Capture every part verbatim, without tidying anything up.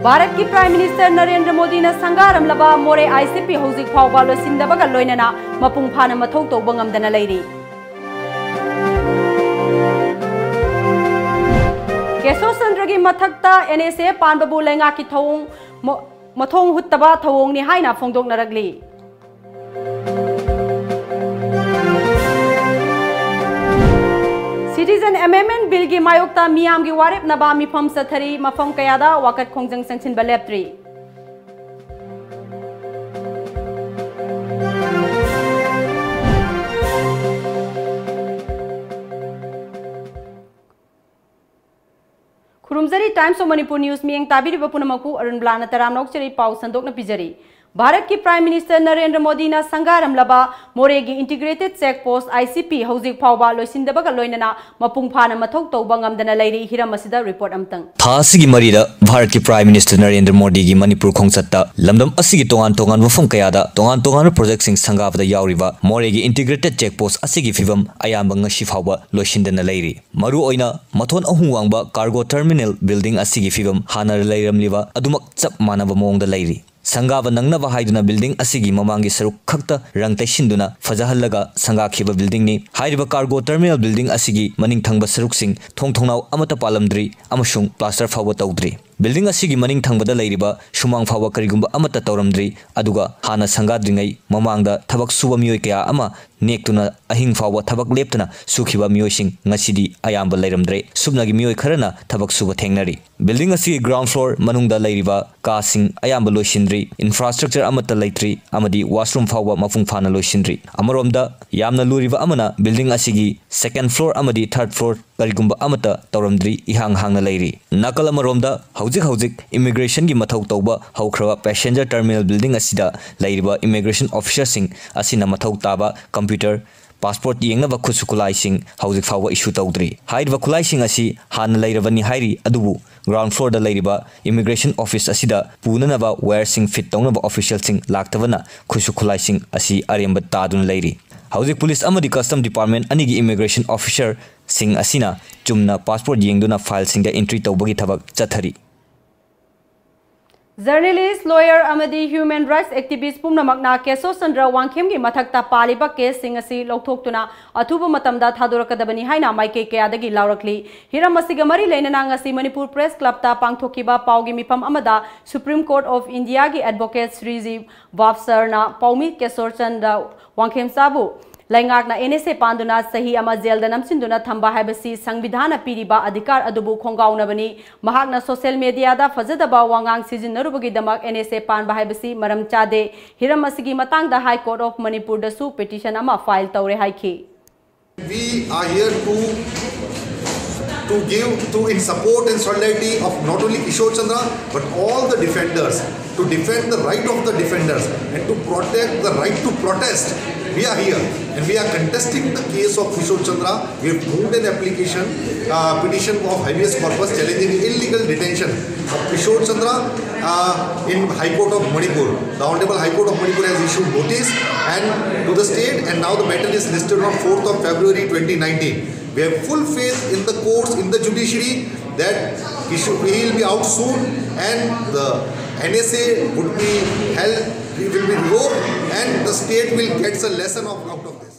ꯚꯥꯔꯠꯀꯤ Prime Minister Narendra ꯃꯣꯗꯤꯅ ꯁꯪꯒꯥꯔꯝꯂꯕ ꯃꯣꯔꯦ I C P ꯍꯧꯖꯤꯛ ꯐꯥꯎꯕ ꯂꯣꯏꯁꯤꯟꯗꯕꯒ ꯂꯣꯏꯅꯅ ꯃꯄꯨꯡ ꯐꯥꯅ ꯃꯊꯧ ꯇꯧꯕ ꯉꯝꯗꯅ ꯂꯩꯔꯤ꯫ ꯀꯦꯁꯣ ꯆꯟꯗ꯭ꯔꯒꯤ ꯃꯊꯛꯇ N S A ꯄꯥꯟꯕꯕꯨ ꯂꯩꯉꯥꯛꯀꯤ ꯊꯧꯑꯣꯡ ꯃꯣ-, ꯃꯊꯣꯡ ꯍꯨꯠꯇꯕ ꯊꯧꯑꯣꯡꯅꯤ ꯍꯥꯏꯅ ꯐꯣꯡꯗꯣꯛꯅꯔꯛꯂꯤ꯫ Citizen Amendment Billꯒꯤ ꯃꯥꯌꯣꯛꯇ ꯃꯤꯌꯥꯝꯒꯤ ꯋꯥꯔꯦꯞꯅꯕ ꯃꯤꯐꯝ ꯆꯠꯊꯔꯤ, ꯃꯐꯝ ꯀꯌꯥꯗ ꯋꯥꯀꯠ ꯈꯣꯡꯖꯪ ꯆꯪꯁꯤꯟꯕ ꯂꯦꯞꯇ꯭ꯔꯤ꯫ ꯈꯨꯔꯨꯝꯖꯔꯤ, Times of Manipur News ꯃꯤꯠꯌꯦꯡ ꯇꯥꯕꯤꯔꯤꯕ ꯄꯨꯝꯅꯃꯛꯄꯨ ꯑꯔꯨꯟ ꯕ꯭ꯂꯥꯅ ꯇꯔꯥꯝꯅ ꯑꯣꯛꯆꯔꯤ꯫ ꯄꯥꯎ ꯁꯟꯗꯣꯛꯅ ꯄꯤꯖꯔꯤ꯫ ꯚꯥꯔꯠꯀꯤ Prime Minister ꯅꯔꯦꯟꯗ꯭ꯔ ꯃꯣꯗꯤꯅ ꯁꯪꯒꯥꯔꯝꯂꯕ ꯃꯣꯔꯦꯒꯤ Integrated Check Post, I C P, ꯍꯧꯖꯤꯛ ꯐꯥꯎꯕ ꯂꯣꯏꯁꯤꯟꯗꯕꯒ ꯂꯣꯏꯅꯅ ꯃꯄꯨꯡ ꯐꯥꯅ ꯃꯊꯧ ꯇꯧꯕ ꯉꯝꯗꯅ ꯂꯩꯔꯤ꯫ ꯍꯤꯔꯝ ꯑꯁꯤꯗ report ꯑꯃꯇꯪ꯫ ꯊꯥ ꯑꯁꯤꯒꯤ ꯃꯔꯤꯗ ꯚꯥꯔꯠꯀꯤ Prime Minister ꯅꯔꯦꯟꯗ꯭ꯔ ꯃꯣꯗꯤꯒꯤ ꯃꯅꯤꯄꯨꯔ ꯈꯣꯡꯆꯠꯇ ꯂꯝꯗꯝ ꯑꯁꯤꯒꯤ ꯇꯣꯉꯥꯟ ꯇꯣꯉꯥꯟꯕ ꯃꯐꯝ ꯀꯌꯥꯗ ꯇꯣꯉꯥꯟ ꯇꯣꯉꯥꯟꯕ projectꯁꯤꯡ ꯁꯪꯒꯥꯕꯗ ꯌꯥꯎꯔꯤꯕ ꯃꯣꯔꯦꯒꯤ Integrated Check Post ꯑꯁꯤꯒꯤ ꯐꯤꯕꯝ ꯑꯌꯥꯝꯕ ꯉꯁꯤ ꯐꯥꯎꯕ ꯂꯣꯏꯁꯤꯟꯗꯅ ꯂꯩꯔꯤ꯫ ꯃꯔꯨꯑꯣꯏꯅ ꯃꯊꯣꯟ ꯑꯍꯨꯝ ꯋꯥꯡꯕ Cargo Terminal Building ꯑꯁꯤꯒꯤ ꯐꯤꯕꯝ ꯍꯥꯟꯅ ꯂꯩꯔꯝꯂꯤꯕ ꯑꯗꯨꯃꯛ ꯆꯞ ꯃꯥꯟꯅꯕ ꯃꯑꯣꯡꯗ ꯂꯩꯔꯤ꯫ ꯁꯪꯒꯥꯕ ꯅꯪꯅꯕ ꯍꯥꯏꯗꯨꯅ building ꯑꯁꯤꯒꯤ ꯃꯃꯥꯡꯒꯤ ꯁꯔꯨꯛ ꯈꯛꯇ ꯔꯪ ꯇꯩꯁꯤꯟꯗꯨꯅ ꯐꯖꯍꯜꯂꯒ ꯁꯪꯒꯥꯈꯤꯕ buildingꯅꯤ꯫ ꯍꯥꯏꯔꯤꯕ Cargo Terminal Building ꯑꯁꯤꯒꯤ ꯃꯅꯤꯡ ꯊꯪꯕ ꯁꯔꯨꯛꯁꯤꯡ ꯊꯣꯡ ꯊꯣꯡꯅꯥꯎ ꯑꯃꯠꯇ ꯄꯥꯜꯂꯝꯗ꯭ꯔꯤ ꯑꯃꯁꯨꯡ plaster ꯐꯥꯎꯕ ꯇꯧꯗ꯭ꯔꯤ꯫ Building ꯑꯁꯤꯒꯤ ꯃꯅꯤꯡ ꯊꯪꯕꯗ ꯂꯩꯔꯤꯕ ꯁꯨꯃꯥꯡ ꯐꯥꯎꯕ ꯀꯔꯤꯒꯨꯝꯕ ꯑꯃꯠꯇ ꯇꯧꯔꯝꯗ꯭ꯔꯤ꯫ ꯑꯗꯨꯒ ꯍꯥꯟꯅ ꯁꯪꯒꯥꯗ꯭ꯔꯤꯉꯩ ꯃꯃꯥꯡꯗ ꯊꯕꯛ ꯁꯨꯕ ꯃꯤꯑꯣꯏ ꯀꯌꯥ ꯑꯃ ꯅꯦꯛꯇꯨꯅ ꯑꯍꯤꯡ ꯐꯥꯎꯕ ꯊꯕꯛ ꯂꯦꯞꯇꯅ ꯁꯨꯈꯤꯕ ꯃꯤꯑꯣꯏꯁꯤꯡ ꯉꯁꯤꯗꯤ ꯑꯌꯥꯝꯕ ꯂꯩꯔꯝꯗ꯭ꯔꯦ꯫ ꯁꯨꯞꯅꯒꯤ ꯃꯤꯑꯣꯏ ꯈꯔꯅ ꯊꯕꯛ ꯁꯨꯕ ꯊꯦꯡꯅꯔꯤ꯫ Building ꯑꯁꯤꯒꯤ ground floor ꯃꯅꯨꯡꯗ ꯂꯩꯔꯤꯕ ꯀꯥꯁꯤꯡ ꯑꯌꯥꯝꯕ ꯂꯣꯏꯁꯤꯟꯗ꯭ꯔꯤ, infrastructure ꯑꯃꯠꯇ ꯂꯩꯇ꯭ꯔꯤ ꯑꯃꯗꯤ washroom ꯐꯥꯎꯕ ꯃꯄꯨꯡ ꯐꯥꯅ ꯂꯣꯏꯁꯤꯟꯗ꯭ꯔꯤ꯫ ꯑꯃꯔꯣꯝꯗ ꯌꯥꯝꯅ ꯂꯨꯔꯤꯕ ꯑꯃꯅ building ꯑꯁꯤꯒꯤ second floor ꯑꯃꯗꯤ third floor ꯀꯔꯤꯒꯨꯝꯕ ꯑꯃꯠꯇ ꯇꯧꯔꯝꯗ꯭ꯔꯤ, ꯏꯍꯥꯡ ꯍꯥꯡꯅ ꯂꯩꯔꯤ꯫ ꯅꯥꯀꯜ ꯑꯃꯔꯣꯝꯗ ꯍꯧꯖꯤꯛ ꯍꯧꯖꯤꯛ immigrationꯒꯤ ꯃꯊꯧ ꯇꯧꯕ ꯍꯧꯈ꯭ꯔꯕ passenger terminal building ꯑꯁꯤꯗ ꯂꯩꯔꯤꯕ immigration officerꯁꯤꯡ ꯑꯁꯤꯅ ꯃꯊꯧ ꯇꯥꯕ computer, passport ꯌꯦꯡꯅꯕ ꯈꯨꯠꯁꯨ ꯈꯨꯠꯂꯥꯏꯁꯤꯡ ꯍꯧꯖꯤꯛ ꯐꯥꯎꯕ issue ꯇꯧꯗ꯭ꯔꯤ꯫ ꯍꯥꯏꯔꯤꯕ ꯈꯨꯠꯂꯥꯏꯁꯤꯡ ꯑꯁꯤ ꯍꯥꯟꯅ ꯂꯩꯔꯕꯅꯤ ꯍꯥꯏꯔꯤ, ꯑꯗꯨꯕꯨ ground floorꯗ ꯂꯩꯔꯤꯕ immigration office ꯑꯁꯤꯗ ꯄꯨꯅꯅꯕ wireꯁꯤꯡ fit ꯇꯧꯅꯕ officialꯁꯤꯡ ꯂꯥꯛꯇꯕꯅ ꯈꯨꯠꯁꯨ ꯈꯨꯠꯂꯥꯏꯁꯤꯡ ꯑꯁꯤ ꯑꯔꯦꯝꯕ ꯇꯥꯗꯨꯅ ꯂꯩꯔꯤ꯫ ꯍꯧꯖꯤꯛ police ꯑꯃꯗꯤ custom department ꯑꯅꯤꯒꯤ immigration officerꯁꯤꯡ ꯑꯁꯤꯅ ꯆꯨꯝꯅ passport ꯌꯦꯡꯗꯨꯅ fileꯁꯤꯡꯗ entry ꯇꯧꯕꯒꯤ ꯊꯕꯛ ꯆꯠꯊꯔꯤ꯫ Journalist, lawyer ꯑꯃꯗꯤ human rights activist ꯄꯨꯝꯅꯃꯛꯅ ꯀꯦꯁꯣꯔ ꯆꯟꯗ꯭ꯔ ꯋꯥꯡꯈꯦꯝꯒꯤ ꯃꯊꯛꯇ ꯄꯥꯜꯂꯤꯕ ꯀꯦꯁꯁꯤꯡ ꯑꯁꯤ ꯂꯧꯊꯣꯛꯇꯨꯅ ꯑꯊꯨꯕ ꯃꯇꯝꯗ ꯊꯥꯗꯣꯔꯛꯀꯗꯕꯅꯤ ꯍꯥꯏꯅ ꯃꯥꯏꯀꯩ ꯀꯌꯥꯗꯒꯤ ꯂꯥꯎꯔꯛꯂꯤ꯫ ꯍꯤꯔꯝ ꯑꯁꯤꯒ ꯃꯔꯤ ꯂꯩꯅꯅ ꯉꯁꯤ ꯃꯅꯤꯄꯨꯔ Press Clubꯇ ꯄꯥꯡꯊꯣꯛꯈꯤꯕ ꯄꯥꯎꯒꯤ ꯃꯤꯐꯝ ꯑꯃꯗ Supreme Court of Indiaꯒꯤ advocate ꯁ꯭ꯔꯤ ꯖꯤ ꯕꯥꯞꯁꯔꯅ ꯄꯥꯎꯃꯤ ꯀꯦꯁꯣꯔ ꯆꯟꯗ꯭ꯔ ꯋꯥꯡꯈꯦꯝꯆꯥꯕꯨ ꯂꯩꯉꯥꯛꯅ N S A ꯄꯥꯟꯗꯨꯅ ꯆꯍꯤ ꯑꯃ ꯖꯦꯜꯗ ꯅꯝꯁꯤꯟꯗꯨꯅ ꯊꯝꯕ ꯍꯥꯏꯕꯁꯤ ꯁꯪꯕꯤꯙꯥꯟꯅ ꯄꯤꯔꯤꯕ ꯑꯙꯤꯀꯥꯔ ꯑꯗꯨꯕꯨ ꯈꯣꯡꯒꯥꯎꯅꯕꯅꯤ꯫ ꯃꯍꯥꯛꯅ social mediaꯗ ꯐꯖꯗꯕ ꯋꯥꯉꯥꯡ ꯁꯤꯖꯤꯟꯅꯔꯨꯕꯒꯤꯗꯃꯛ N S A ꯄꯥꯟꯕ ꯍꯥꯏꯕꯁꯤ ꯃꯔꯝ ꯆꯥꯗꯦ꯫ ꯍꯤꯔꯝ ꯑꯁꯤꯒꯤ ꯃꯇꯥꯡꯗ High Court of ꯃꯅꯤꯄꯨꯔꯗꯁꯨ petition ꯑꯃ file ꯇꯧꯔꯦ ꯍꯥꯏꯈꯤ꯫ We are here to to give to in support and solidarity of not only Kishore Chandra but all the defenders, to defend the right of the defenders and to protect the right to protest. We are here and we are contesting the case of Kishore Chandra. We have moved an application, uh, petition of habeas corpus challenging illegal detention of Kishore Chandra uh, in High Court of Manipur. The Honorable High Court of Manipur has issued notice and to the state, and now the matter is listed on fourth of February twenty nineteen. We have full faith in the courts, in the judiciary, that he, should, he will be out soon, and the N S A would be held, it will be revoked, and the state will get a lesson of, out of this.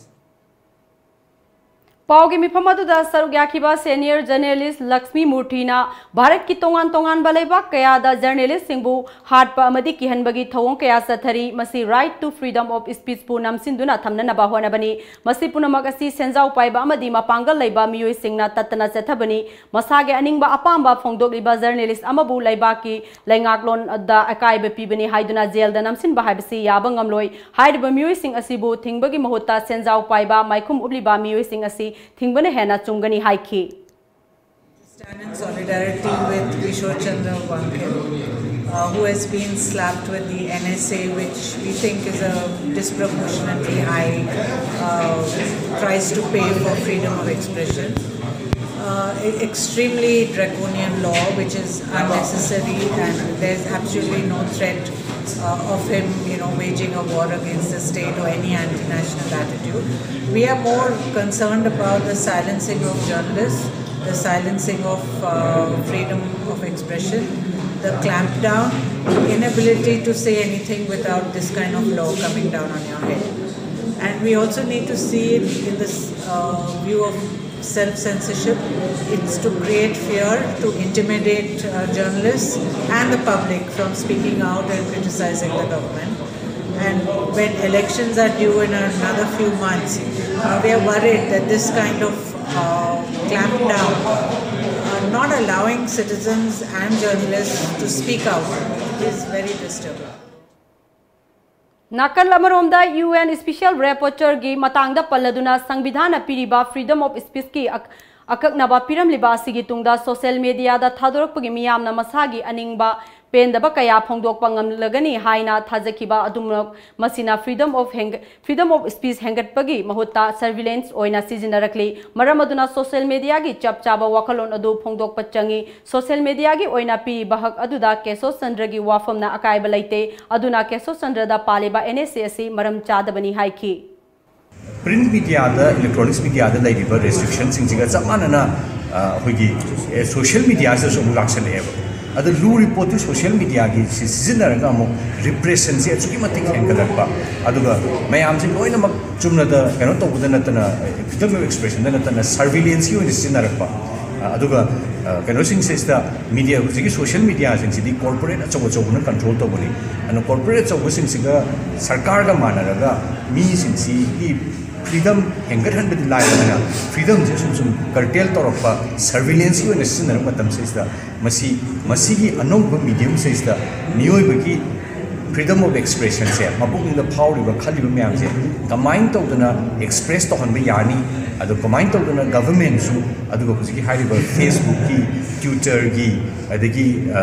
ꯄꯥꯎꯒꯤ ꯃꯤꯐꯝ ꯑꯗꯨꯗ ꯁꯔꯨꯛ ꯌꯥꯈꯤꯕ senior journalist Lakshmi ꯃꯨꯔꯊꯤꯅ ꯚꯥꯔꯠꯀꯤ ꯇꯣꯉꯥꯟ ꯇꯣꯉꯥꯟꯕ ꯂꯩꯕꯥꯛ ꯀꯌꯥꯗ journalistꯁꯤꯡꯕꯨ ꯍꯥꯠꯄ ꯑꯃꯗꯤ ꯀꯤꯍꯟꯕꯒꯤ ꯊꯧꯑꯣꯡ ꯀꯌꯥ ꯆꯠꯊꯔꯤ꯫ ꯃꯁꯤ right to freedom of speechꯄꯨ ꯅꯝꯁꯤꯟꯗꯨꯅ ꯊꯝꯅꯅꯕ ꯍꯣꯠꯅꯕꯅꯤ꯫ ꯃꯁꯤ ꯄꯨꯝꯅꯃꯛ ꯑꯁꯤ ꯁꯦꯟꯖꯥꯎ ꯄꯥꯏꯕ ꯑꯃꯗꯤ ꯃꯄꯥꯡꯒꯜ ꯂꯩꯕ ꯃꯤꯑꯣꯏꯁꯤꯡꯅ ꯇꯠꯇꯅ ꯆꯠꯊꯕꯅꯤ꯫ ꯃꯁꯥꯒꯤ ꯑꯅꯤꯡꯕ ꯑꯄꯥꯝꯕ ꯐꯣꯡꯗꯣꯛꯂꯤꯕ journalist ꯑꯃꯕꯨ ꯂꯩꯕꯥꯛꯀꯤ ꯂꯩꯉꯥꯛꯂꯣꯟꯗ ꯑꯀꯥꯏꯕ ꯄꯤꯕꯅꯤ ꯍꯥꯏꯗꯨꯅ ꯖꯦꯜꯗ ꯅꯝꯁꯤꯟꯕ ꯍꯥꯏꯕꯁꯤ ꯌꯥꯕ ꯉꯝꯂꯣꯏ꯫ ꯍꯥꯏꯔꯤꯕ ꯃꯤꯑꯣꯏꯁꯤꯡ ꯑꯁꯤꯕꯨ ꯊꯤꯡꯕꯒꯤ ꯃꯍꯨꯠꯇ ꯁꯦꯟꯖꯥꯎ ꯄꯥꯏꯕ ꯃꯥꯏꯈꯨꯝ ꯎꯞꯂꯤꯕ ꯃꯤꯑꯣꯏꯁꯤꯡ ꯑꯁꯤ ꯊꯤꯡꯕꯅ ꯍꯦꯟꯅ ꯆꯨꯝꯒꯅꯤ ꯍꯥꯏꯈꯤ꯫ Stand in solidarity with Kishore Chandra Wangkhem, uh, who has been slapped with the N S A, which we think is a disproportionately high uh, price to pay for freedom of expression. Uh, e- extremely draconian law, which is unnecessary, and there's absolutely no threat uh, of him, you know, waging a war against the state or any anti-national attitude. We are more concerned about the silencing of journalists, the silencing of uh, freedom of expression, the clampdown inability to say anything without this kind of law coming down on your head. And we also need to see it in this uh, view of self censorship. It's to create fear, to intimidate uh, journalists and the public from speaking out and criticizing the government. And when elections are due in another few months, uh, we are worried that this kind of uh, clampdown, uh, not allowing citizens and journalists to speak out, is very disturbing. ꯅꯥꯀꯜ ꯑꯃꯔꯣꯝꯗ UN Special Rapporteurꯒꯤ ꯃꯇꯥꯡꯗ ꯄꯜꯂꯗꯨꯅ ꯁꯪꯕꯤꯙꯥꯟꯅ ꯄꯤꯔꯤꯕ Freedom of Speechꯀꯤ ꯑꯛ- ꯑꯀꯛꯅꯕ ꯄꯤꯔꯝꯂꯤꯕ ꯑꯁꯤꯒꯤ ꯇꯨꯡꯗ social mediaꯗ ꯊꯥꯗꯣꯔꯛꯄꯒꯤ ꯃꯤꯌꯥꯝꯅ ꯃꯁꯥꯒꯤ ꯑꯅꯤꯡꯕ ꯄꯦꯟꯗꯕ ꯀꯌꯥ ꯐꯣꯡꯗꯣꯛꯄ ꯉꯝꯂꯒꯅꯤ ꯍꯥꯏꯅ ꯊꯥꯖꯈꯤꯕ ꯑꯗꯨꯃꯛ ꯃꯁꯤꯅ freedom of ꯍꯦꯟꯒ- freedom of speech ꯍꯦꯟꯒꯠꯄꯒꯤ ꯃꯍꯨꯠꯇ surveillance ꯑꯣꯏꯅ ꯁꯤꯖꯤꯟꯅꯔꯛꯂꯤ꯫ ꯃꯔꯝ ꯑꯗꯨꯅ social mediaꯒꯤ ꯆꯞ ꯆꯥꯕ ꯋꯥꯈꯜꯂꯣꯟ ꯑꯗꯨ ꯐꯣꯡꯗꯣꯛꯄ ꯆꯪꯏ꯫ Social mediaꯒꯤ ꯑꯣꯏꯅ ꯄꯤꯔꯤꯕ ꯍꯛ ꯑꯗꯨꯗ ꯀꯦꯁꯣ ꯆꯟꯗ꯭ꯔꯒꯤ ꯋꯥꯐꯝꯅ ꯑꯀꯥꯏꯕ ꯂꯩꯇꯦ꯫ ꯑꯗꯨꯅ ꯀꯦꯁꯣ ꯆꯟꯗ꯭ꯔꯗ ꯄꯥꯜꯂꯤꯕ NSA ꯑꯁꯤ ꯃꯔꯝ ꯆꯥꯗꯕꯅꯤ ꯍꯥꯏꯈꯤ꯫ Print mediaꯗ, electronics mediaꯗ ꯂꯩꯔꯤꯕ restrictionꯁꯤꯡꯁꯤꯒ ꯆꯞ ꯃꯥꯟꯅꯅ ꯑ, ꯑꯩꯈꯣꯏꯒꯤ social mediaꯁꯤꯗꯁꯨ ꯑꯃꯨꯛ ꯂꯥꯛꯁꯜꯂꯛꯑꯦꯕ꯫ ꯑꯗ ꯂꯨꯔꯤ ꯄꯣꯠꯇꯤ social mediaꯒꯤ ꯁꯤ ꯁꯤꯖꯤꯟꯅꯔꯒ ꯑꯃꯨꯛ repressionꯁꯤ ꯑꯁꯨꯛꯀꯤ ꯃꯇꯤꯛ ꯍꯦꯟꯒꯠꯂꯛꯄ, ꯑꯗꯨꯒ ꯃꯌꯥꯝꯁꯤ ꯂꯣꯏꯅꯃꯛ ꯆꯨꯝꯅꯗ ꯀꯩꯅꯣ ꯇꯧꯕꯗ ꯅꯠꯇꯅ, freedom of expressionꯗ ꯅꯠꯇꯅ surveillanceꯀꯤ ꯑꯣꯏꯅ ꯁꯤꯖꯤꯟꯅꯔꯛꯄ꯫ ꯑ, ꯑꯗꯨꯒ ꯑ, ꯀꯩꯅꯣꯁꯤꯡꯁꯤꯗ media, ꯍꯧꯖꯤꯛꯀꯤ social mediaꯁꯤꯡꯁꯤꯗꯤ corporate ꯑꯆꯧ ꯑꯆꯧꯕꯅ control ꯇꯧꯕꯅꯤ꯫ ꯑꯗꯨꯅ corporate ꯑꯆꯧꯕꯁꯤꯡꯁꯤꯒ ꯁꯔꯀꯥꯔꯒ ꯃꯥꯟꯅꯔꯒ ꯃꯤꯁꯤꯡꯁꯤꯒꯤ freedom ꯍꯦꯟꯒꯠꯍꯟꯕꯗꯤ ꯂꯥꯏꯔꯗꯅ, freedomꯁꯦ ꯁꯨꯝ ꯁꯨꯝ curtail ꯇꯧꯔꯛꯄ, surveillanceꯀꯤ ꯑꯣꯏꯅ ꯁꯤꯖꯤꯟꯅꯔꯛꯄ ꯃꯇꯝꯁꯤꯗꯩꯁꯤꯗ ꯃꯁꯤ, ꯃꯁꯤꯒꯤ ꯑꯅꯧꯕ mediumꯁꯤꯗꯩꯁꯤꯗ ꯃꯤꯑꯣꯏꯕꯒꯤ freedom of expressionꯁꯦ, ꯃꯄꯨꯛꯅꯤꯡꯗ ꯐꯥꯎꯔꯤꯕ ꯈꯜꯂꯤꯕ ꯃꯌꯥꯝꯁꯦ ꯀꯃꯥꯏꯅ ꯇꯧꯗꯅ express ꯇꯧꯍꯟꯕ ꯌꯥꯅꯤ, ꯑꯗꯣ ꯀꯃꯥꯏꯅ ꯇꯧꯗꯅ governmentꯁꯨ, ꯑꯗꯨꯒ ꯍꯧꯖꯤꯛꯀꯤ ꯍꯥꯏꯔꯤꯕ Facebookꯀꯤ, Twitterꯒꯤ, ꯑꯗꯒꯤ ꯑ,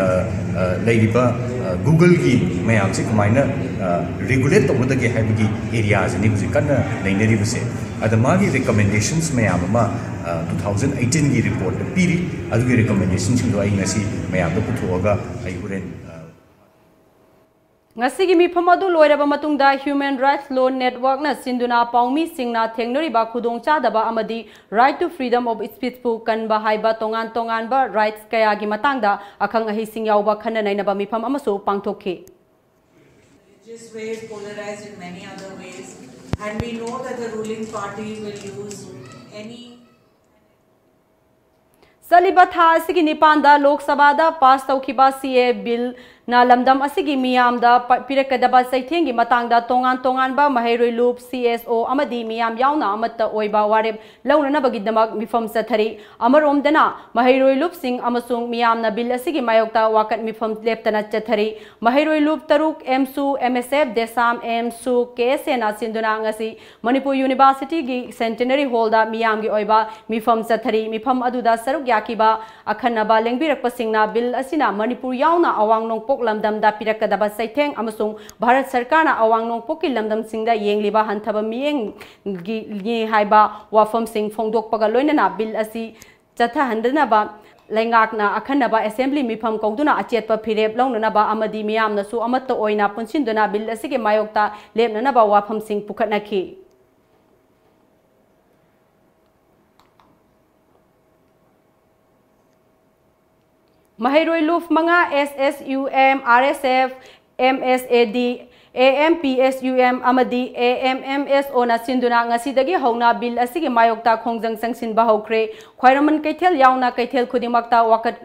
ꯑ, ꯂꯩꯔꯤꯕ ꯑ, Googleꯒꯤ ꯃꯌꯥꯝꯁꯦ ꯀꯃꯥꯏꯅ ꯑ, regulate ꯇꯧꯒꯗꯒꯦ ꯍꯥꯏꯕꯒꯤ areaꯁꯤꯅꯤ ꯍꯧꯖꯤꯛ ꯀꯟꯅ ꯅꯩꯅꯔꯤꯕꯁꯦ꯫ ꯑꯗ ꯃꯥꯒꯤ recommendations ꯃꯌꯥꯝ ꯑꯃ ꯑ, two thousand eighteenꯒꯤ reportꯇ ꯄꯤꯔꯤ꯫ ꯑꯗꯨꯒꯤ recommendationꯁꯤꯡꯗꯣ ꯑꯩ ꯉꯁꯤ ꯃꯌꯥꯝꯗ ꯄꯨꯊꯣꯛꯑꯒ ꯑꯩ ꯍꯣꯔꯦꯟ ꯑ, ꯉꯁꯤꯒꯤ ꯃꯤꯐꯝ ꯑꯗꯨ ꯂꯣꯏꯔꯕ ꯃꯇꯨꯡꯗ Human Rights Law Networkꯅ ꯁꯤꯟꯗꯨꯅ ꯄꯥꯎꯃꯤꯁꯤꯡꯅ ꯊꯦꯡꯅꯔꯤꯕ ꯈꯨꯗꯣꯡꯆꯥꯗꯕ ꯑꯃꯗꯤ Right to Freedom of Speechꯄꯨ ꯀꯟꯕ ꯍꯥꯏꯕ ꯇꯣꯉꯥꯟ ꯇꯣꯉꯥꯟꯕ rights ꯀꯌꯥꯒꯤ ꯃꯇꯥꯡꯗ ꯑꯈꯪ ꯑꯍꯩꯁꯤꯡ ꯌꯥꯎꯕ ꯈꯟꯅ ꯅꯩꯅꯕ ꯃꯤꯐꯝ ꯑꯃꯁꯨ ꯄꯥꯡꯊꯣꯛꯈꯤ꯫ Religious ways, polarized in many other ways, and we know that the ruling party will use any ꯆꯠꯂꯤꯕ ꯊꯥ ꯑꯁꯤꯒꯤ ꯅꯤꯄꯥꯟꯗ ꯂꯣꯛ ꯁꯚꯥꯗ ꯄꯥꯁ ꯇꯧꯈꯤꯕ ꯁꯤ ꯑꯦ ꯕꯤꯜꯅ ꯂꯝꯗꯝ ꯑꯁꯤꯒꯤ ꯃꯤꯌꯥꯝꯗ ꯄ- ꯄꯤꯔꯛꯀꯗꯕ ꯆꯩꯊꯦꯡꯒꯤ ꯃꯇꯥꯡꯗ ꯇꯣꯉꯥꯟ ꯇꯣꯉꯥꯟꯕ ꯃꯍꯩꯔꯣꯏ ꯂꯨꯞ, ꯁꯤ ꯑꯦꯁ ꯑꯣ ꯑꯃꯗꯤ ꯃꯤꯌꯥꯝ ꯌꯥꯎꯅ ꯑꯃꯠꯇ ꯑꯣꯏꯕ ꯋꯥꯔꯦꯞ ꯂꯧꯅꯅꯕꯒꯤꯗꯃꯛ ꯃꯤꯐꯝ ꯆꯠꯊꯔꯤ꯫ ꯑꯃꯔꯣꯝꯗꯅ ꯃꯍꯩꯔꯣꯏ ꯂꯨꯞꯁꯤꯡ ꯑꯃꯁꯨꯡ ꯃꯤꯌꯥꯝꯅ ꯕꯤꯜ ꯑꯁꯤꯒꯤ ꯃꯥꯌꯣꯛꯇ ꯋꯥꯀꯠ ꯃꯤꯐꯝ ꯂꯦꯞꯇꯅ ꯆꯠꯊꯔꯤ꯫ ꯃꯍꯩꯔꯣꯏ ꯂꯨꯞ ꯇꯔꯨꯛ, ꯑꯦꯝꯁꯨ, ꯑꯦꯝ ꯑꯦꯁ ꯑꯦꯐ, ꯗꯦꯁꯥꯝ, ꯑꯦꯝꯁꯨ, ꯀꯦ ꯑꯦꯁ ꯑꯦꯅ ꯁꯤꯟꯗꯨꯅ ꯉꯁꯤ ꯃꯅꯤꯄꯨꯔ ꯌꯨꯅꯤꯚꯔꯁꯤꯇꯤꯒꯤ ꯁꯦꯟꯇꯦꯅꯔꯤ ꯍꯣꯜꯗ ꯃꯤꯌꯥꯝꯒꯤ ꯑꯣꯏꯕ ꯃꯤꯐꯝ ꯆꯠꯊꯔꯤ꯫ ꯃꯤꯐꯝ ꯑꯗꯨꯗ ꯁꯔꯨꯛ ꯌꯥꯈꯤꯕ ꯑꯈꯟꯅꯕ ꯂꯦꯡꯕꯤꯔꯛꯄꯁꯤꯡꯅ ꯕꯤꯜ ꯑꯁꯤꯅ ꯃꯅꯤꯄꯨꯔ ꯌꯥꯎꯅ ꯑꯋꯥꯡ ꯅꯣꯡꯄꯣꯛ ꯂꯝꯗꯝꯗ ꯄꯤꯔꯛꯀꯗꯕ ꯆꯩꯊꯦꯡ ꯑꯃꯁꯨꯡ ꯚꯥꯔꯠ ꯁꯔꯀꯥꯔꯅ ꯑꯋꯥꯡ ꯅꯣꯡꯄꯣꯛꯀꯤ ꯂꯝꯗꯝꯁꯤꯡꯗ ꯌꯦꯡꯂꯤꯕ ꯍꯟꯊꯕ ꯃꯤꯠꯌꯦꯡꯒꯤꯅꯤ ꯍꯥꯏꯕ ꯋꯥꯐꯝꯁꯤꯡ ꯐꯣꯡꯗꯣꯛꯄꯒ ꯂꯣꯏꯅꯅ ꯕꯤꯜ ꯑꯁꯤ ꯆꯠꯊꯍꯟꯗꯅꯕ ꯂꯩꯉꯥꯛꯅ ꯑꯈꯟꯅꯕ ꯑꯦꯁꯦꯝꯕ꯭ꯂꯤ ꯃꯤꯐꯝ ꯀꯧꯗꯨꯅ ꯑꯆꯦꯠꯄ ꯐꯤꯔꯦꯞ ꯂꯧꯅꯅꯕ ꯑꯃꯗꯤ ꯃꯤꯌꯥꯝꯅꯁꯨ ꯑꯃꯠꯇ ꯑꯣꯏꯅ ꯄꯨꯟꯁꯤꯟꯗꯨꯅ ꯕꯤꯜ ꯑꯁꯤꯒꯤ ꯃꯥꯌꯣꯛꯇ ꯂꯦꯞꯅꯅꯕ ꯋꯥꯐꯝꯁꯤꯡ ꯄꯨꯈꯠꯅꯈꯤ꯫ ꯃꯍꯩꯔꯣꯏ ꯂꯨꯞ ꯃꯉꯥ, S S U M, R S F, M S A D, A M P S U M ꯑꯃꯗꯤ ꯑꯦ ꯑꯦꯝ ꯑꯦꯝ ꯑꯦꯁ ꯑꯣꯅ ꯁꯤꯟꯗꯨꯅ ꯉꯁꯤꯗꯒꯤ ꯍꯧꯅ ꯕꯤꯜ ꯑꯁꯤꯒꯤ ꯃꯥꯌꯣꯛꯇ ꯈꯣꯡꯖꯪ ꯆꯪꯁꯤꯟꯕ ꯍꯧꯈ꯭ꯔꯦ꯫ ꯈ꯭ꯋꯥꯏꯔꯝꯕꯟ ꯀꯩꯊꯦꯜ ꯌꯥꯎꯅ ꯀꯩꯊꯦꯜ ꯈꯨꯗꯤꯡꯃꯛꯇ ꯋꯥꯀꯠ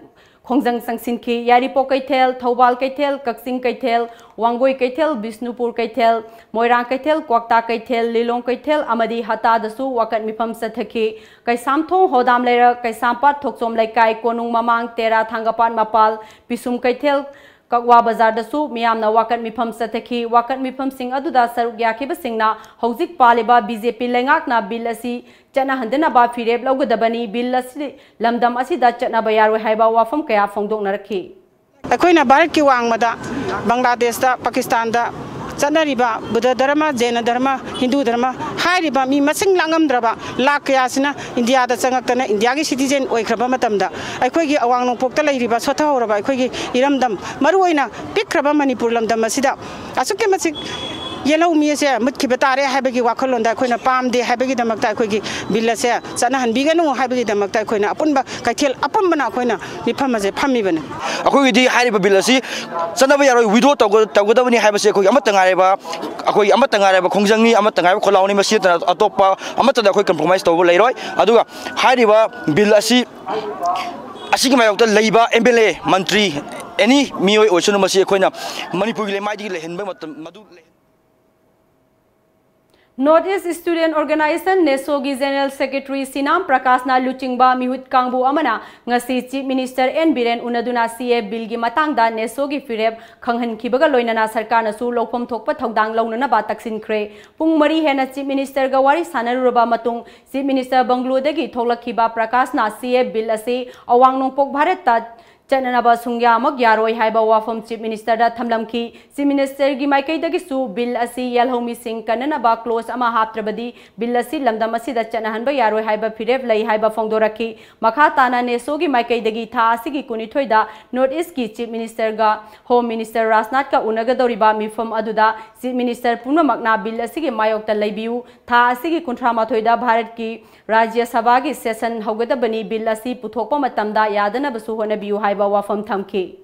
ꯈꯣꯡꯖꯪ ꯆꯪꯁꯤꯟꯈꯤ꯫ ꯌꯥꯏꯔꯤꯄꯣꯛ ꯀꯩꯊꯦꯜ, ꯊꯧꯕꯥꯜ ꯀꯩꯊꯦꯜ, ꯀꯛꯆꯤꯡ ꯀꯩꯊꯦꯜ, ꯋꯥꯡꯒꯣꯏ ꯀꯩꯊꯦꯜ, ꯕꯤꯁꯅꯨꯄꯨꯔ ꯀꯩꯊꯦꯜ, ꯃꯣꯏꯔꯥꯡ ꯀꯩꯊꯦꯜ, ꯀ꯭ꯋꯥꯛꯇꯥ ꯀꯩꯊꯦꯜ, ꯂꯤꯂꯣꯡ ꯀꯩꯊꯦꯜ ꯑꯃꯗꯤ ꯍꯇꯥꯗꯁꯨ ꯋꯥꯀꯠ ꯃꯤꯐꯝ ꯆꯠꯊꯈꯤ꯫ ꯀꯩꯁꯥꯝꯊꯣꯡ, ꯍꯣꯗꯥꯝ ꯂꯩꯔꯛ, ꯀꯩꯁꯥꯝꯄꯥꯠ, ꯊꯣꯛꯆꯣꯝ ꯂꯩꯀꯥꯏ, ꯀꯣꯅꯨꯡ ꯃꯃꯥꯡ, ꯇꯦꯔꯥ, ꯊꯥꯡꯒꯄꯥꯠ ꯃꯄꯥꯜ, ꯄꯤꯁꯨꯝ ꯀꯩꯊꯦꯜ, ꯀꯛꯋꯥ ꯕꯖꯥꯔꯗꯁꯨ ꯃꯤꯌꯥꯝꯅ ꯋꯥꯀꯠ ꯃꯤꯐꯝ ꯆꯠꯊꯈꯤ꯫ ꯋꯥꯀꯠ ꯃꯤꯐꯝꯁꯤꯡ ꯑꯗꯨꯗ ꯁꯔꯨꯛ ꯌꯥꯈꯤꯕꯁꯤꯡꯅ ꯍꯧꯖꯤꯛ ꯄꯥꯜꯂꯤꯕ ꯕꯤ ꯖꯦ ꯄꯤ ꯂꯩꯉꯥꯛꯅ ꯕꯤꯜ ꯑꯁꯤ ꯆꯠꯅꯍꯟꯗꯅꯕ ꯐꯤꯔꯦꯞ ꯂꯧꯒꯗꯕꯅꯤ, ꯕꯤꯜ ꯑꯁꯤ ꯂꯝꯗꯝ ꯑꯁꯤꯗ ꯆꯠꯅꯕ ꯌꯥꯔꯣꯏ ꯍꯥꯏꯕ ꯋꯥꯐꯝ ꯀꯌꯥ ꯐꯣꯡꯗꯣꯛꯅꯔꯛꯈꯤ꯫ ꯑꯩꯈꯣꯏꯅ ꯚꯥꯔꯠꯀꯤ ꯋꯥꯡꯃꯗ ꯕꯪꯒ꯭ꯂꯥꯗꯦꯁꯇ, ꯄꯥꯀꯤꯁꯇꯥꯟꯗ ꯆꯠꯅꯔꯤꯕ ꯕꯨꯙ ꯙꯔꯃ, ꯖꯩꯅ ꯙꯔꯃ, ꯍꯤꯟꯗꯨ ꯙꯔꯃ ꯍꯥꯏꯔꯤꯕ ꯃꯤ ꯃꯁꯤꯡ ꯂꯥꯡꯉꯝꯗ꯭ꯔꯕ ꯂꯥꯛ ꯀꯌꯥꯁꯤꯅ ꯏꯟꯗꯤꯌꯥꯗ ꯆꯪꯉꯛꯇꯅ ꯏꯟꯗꯤꯌꯥꯒꯤ citizen ꯑꯣꯏꯈ꯭ꯔꯕ ꯃꯇꯝꯗ, ꯑꯩꯈꯣꯏꯒꯤ ꯑꯋꯥꯡ ꯅꯣꯡꯄꯣꯛꯇ ꯂꯩꯔꯤꯕ ꯁꯣꯠꯊꯍꯧꯔꯕ ꯑꯩꯈꯣꯏꯒꯤ ꯏꯔꯝꯗꯝ, ꯃꯔꯨꯑꯣꯏꯅ ꯄꯤꯛꯈ꯭ꯔꯕ ꯃꯅꯤꯄꯨꯔ ꯂꯝꯗꯝ ꯑꯁꯤꯗ ꯑꯁꯨꯛꯀꯤ ꯃꯇꯤꯛ ꯌꯦꯜꯍꯧꯃꯤ ꯑꯁꯦ ꯃꯨꯠꯈꯤꯕ ꯇꯥꯔꯦ ꯍꯥꯏꯕꯒꯤ ꯋꯥꯈꯜꯂꯣꯟꯗ ꯑꯩꯈꯣꯏꯅ ꯄꯥꯝꯗꯦ ꯍꯥꯏꯕꯒꯤꯗꯃꯛꯇ ꯑꯩꯈꯣꯏꯒꯤ bill ꯑꯁꯦ ꯆꯠꯅꯍꯟꯕꯤꯒꯅꯨ ꯍꯥꯏꯕꯒꯤꯗꯃꯛꯇ ꯑꯩꯈꯣꯏꯅ ꯑꯄꯨꯟꯕ ꯀꯩꯊꯦꯜ ꯑꯄꯨꯝꯕꯅ ꯑꯩꯈꯣꯏꯅ ꯃꯤꯐꯝ ꯑꯁꯦ ꯐꯝꯃꯤꯕꯅꯤ꯫ ꯑꯩꯈꯣꯏꯒꯤꯗꯤ ꯍꯥꯏꯔꯤꯕ bill ꯑꯁꯤ ꯆꯠꯅꯕ ꯌꯥꯔꯣꯏ, withdraw ꯇꯧꯒ-, ꯇꯧꯒꯗꯕꯅꯤ ꯍꯥꯏꯕꯁꯤ ꯑꯩꯈꯣꯏꯒꯤ ꯑꯃꯠꯇ ꯉꯥꯏꯔꯕ, ꯑꯩꯈꯣꯏꯒꯤ ꯑꯃꯠꯇ ꯉꯥꯏꯔꯕ ꯈꯣꯡꯖꯪꯅꯤ, ꯑꯃꯠꯇ ꯉꯥꯏꯔꯕ ꯈꯣꯜꯂꯥꯎꯅꯤ꯫ ꯃꯁꯤ ꯅꯠꯇꯅ ꯑꯇꯣꯞꯄ ꯑꯃꯠꯇꯗ ꯑꯩꯈꯣꯏ compromise ꯇꯧꯕ ꯂꯩꯔꯣꯏ꯫ ꯑꯗꯨꯒ ꯍꯥꯏꯔꯤꯕ bill ꯑꯁꯤ, ꯑꯁꯤꯒꯤ ꯃꯥꯌꯣꯛꯇ ꯂꯩꯕ M L A, Mantri, any ꯃꯤꯑꯣꯏ ꯑꯣꯏꯁꯅꯨ, ꯃꯁꯤ ꯑꯩꯈꯣꯏꯅ ꯃꯅꯤꯄꯨꯔꯒꯤ ꯂꯩꯃꯥꯏꯗꯒꯤ ꯂꯩꯍꯟꯕ ꯃꯇꯝ ꯃꯗꯨ ꯂꯩ-, North East Student Organization, ꯅꯦꯁꯣꯒꯤ General Secretary ꯁꯤꯅꯥꯝ ꯄ꯭ꯔꯀꯥꯁꯅ ꯂꯨꯆꯤꯡꯕ ꯃꯤꯍꯨꯠ ꯀꯥꯡꯕꯨ ꯑꯃꯅ ꯉꯁꯤ Chief Minister N Biren ꯎꯅꯗꯨꯅ C A bill ꯒꯤ ꯃꯇꯥꯡꯗ ꯅꯦꯁꯣꯒꯤ ꯐꯤꯔꯦꯞ ꯈꯪꯍꯟꯈꯤꯕꯒ ꯂꯣꯏꯅꯅ ꯁꯔꯀꯥꯔꯅꯁꯨ ꯂꯧꯐꯝ ꯊꯣꯛꯄ ꯊꯧꯗꯥꯡ ꯂꯧꯅꯅꯕ ꯇꯛꯁꯤꯟꯈ꯭ꯔꯦ꯫ ꯄꯨꯡ ꯃꯔꯤ ꯍꯦꯟꯅ Chief Minister ꯒ ꯋꯥꯔꯤ ꯁꯥꯟꯅꯔꯨꯔꯕ ꯃꯇꯨꯡ, Chief Minister ꯕꯪꯒ꯭ꯂꯣꯗꯒꯤ ꯊꯣꯛꯂꯛꯈꯤꯕ ꯄ꯭ꯔꯀꯥꯁꯅ C A bill ꯑꯁꯤ ꯑꯋꯥꯡ ꯅꯣꯡꯄꯣꯛ ꯚꯥꯔꯠꯇ ꯆꯠꯅꯅꯕ ꯁꯨꯡꯌꯥꯃꯛ ꯌꯥꯔꯣꯏ ꯍꯥꯏꯕ ꯋꯥꯐꯝ Chief Minister ꯗ ꯊꯝꯂꯝꯈꯤ꯫ Chief Minister ꯒꯤ ꯃꯥꯏꯀꯩꯗꯒꯤꯁꯨ bill ꯑꯁꯤ ꯌꯦꯜꯍꯧꯃꯤꯁꯤꯡ ꯀꯟꯅꯅꯕ clause ꯑꯃ ꯍꯥꯞꯇ꯭ꯔꯕꯗꯤ bill ꯑꯁꯤ ꯂꯝꯗꯝ ꯑꯁꯤꯗ ꯆꯠꯅꯍꯟꯕ ꯌꯥꯔꯣꯏ ꯍꯥꯏꯕ ꯐꯤꯔꯦꯞ ꯂꯩ ꯍꯥꯏꯕ ꯐꯣꯡꯗꯣꯔꯛꯈꯤ꯫ ꯃꯈꯥ ꯇꯥꯅ ꯅꯦꯁꯣꯒꯤ ꯃꯥꯏꯀꯩꯗꯒꯤ ꯊꯥ ꯑꯁꯤꯒꯤ ꯀꯨꯟꯅꯤꯊꯣꯏꯗ North East ꯀꯤ Chief Minister ꯒ Home Minister ꯔꯥꯖꯅꯥꯊꯀ ꯎꯅꯒꯗꯧꯔꯤꯕ ꯃꯤꯐꯝ ꯑꯗꯨꯗ Chief Minister ꯄꯨꯝꯅꯃꯛꯅ bill ꯑꯁꯤꯒꯤ ꯃꯥꯌꯣꯛꯇ ꯂꯩꯕꯤꯌꯨ, ꯊꯥ ꯑꯁꯤꯒꯤ ꯀꯨꯟꯊ꯭ꯔꯥ ꯃꯥꯊꯣꯏꯗ ꯚꯥꯔꯠꯀꯤ ꯔꯥꯖ꯭ꯌ ꯁꯚꯥꯒꯤ session ꯍꯧꯒꯗꯕꯅꯤ, bill ꯑꯁꯤ ꯄꯨꯊꯣꯛꯄ ꯃꯇꯝꯗ ꯌꯥꯗꯅꯕꯁꯨ ꯍꯣꯠꯅꯕꯤꯌꯨ ꯍꯥꯏꯕ ꯋꯥꯐꯝ ꯊꯝꯈꯤ꯫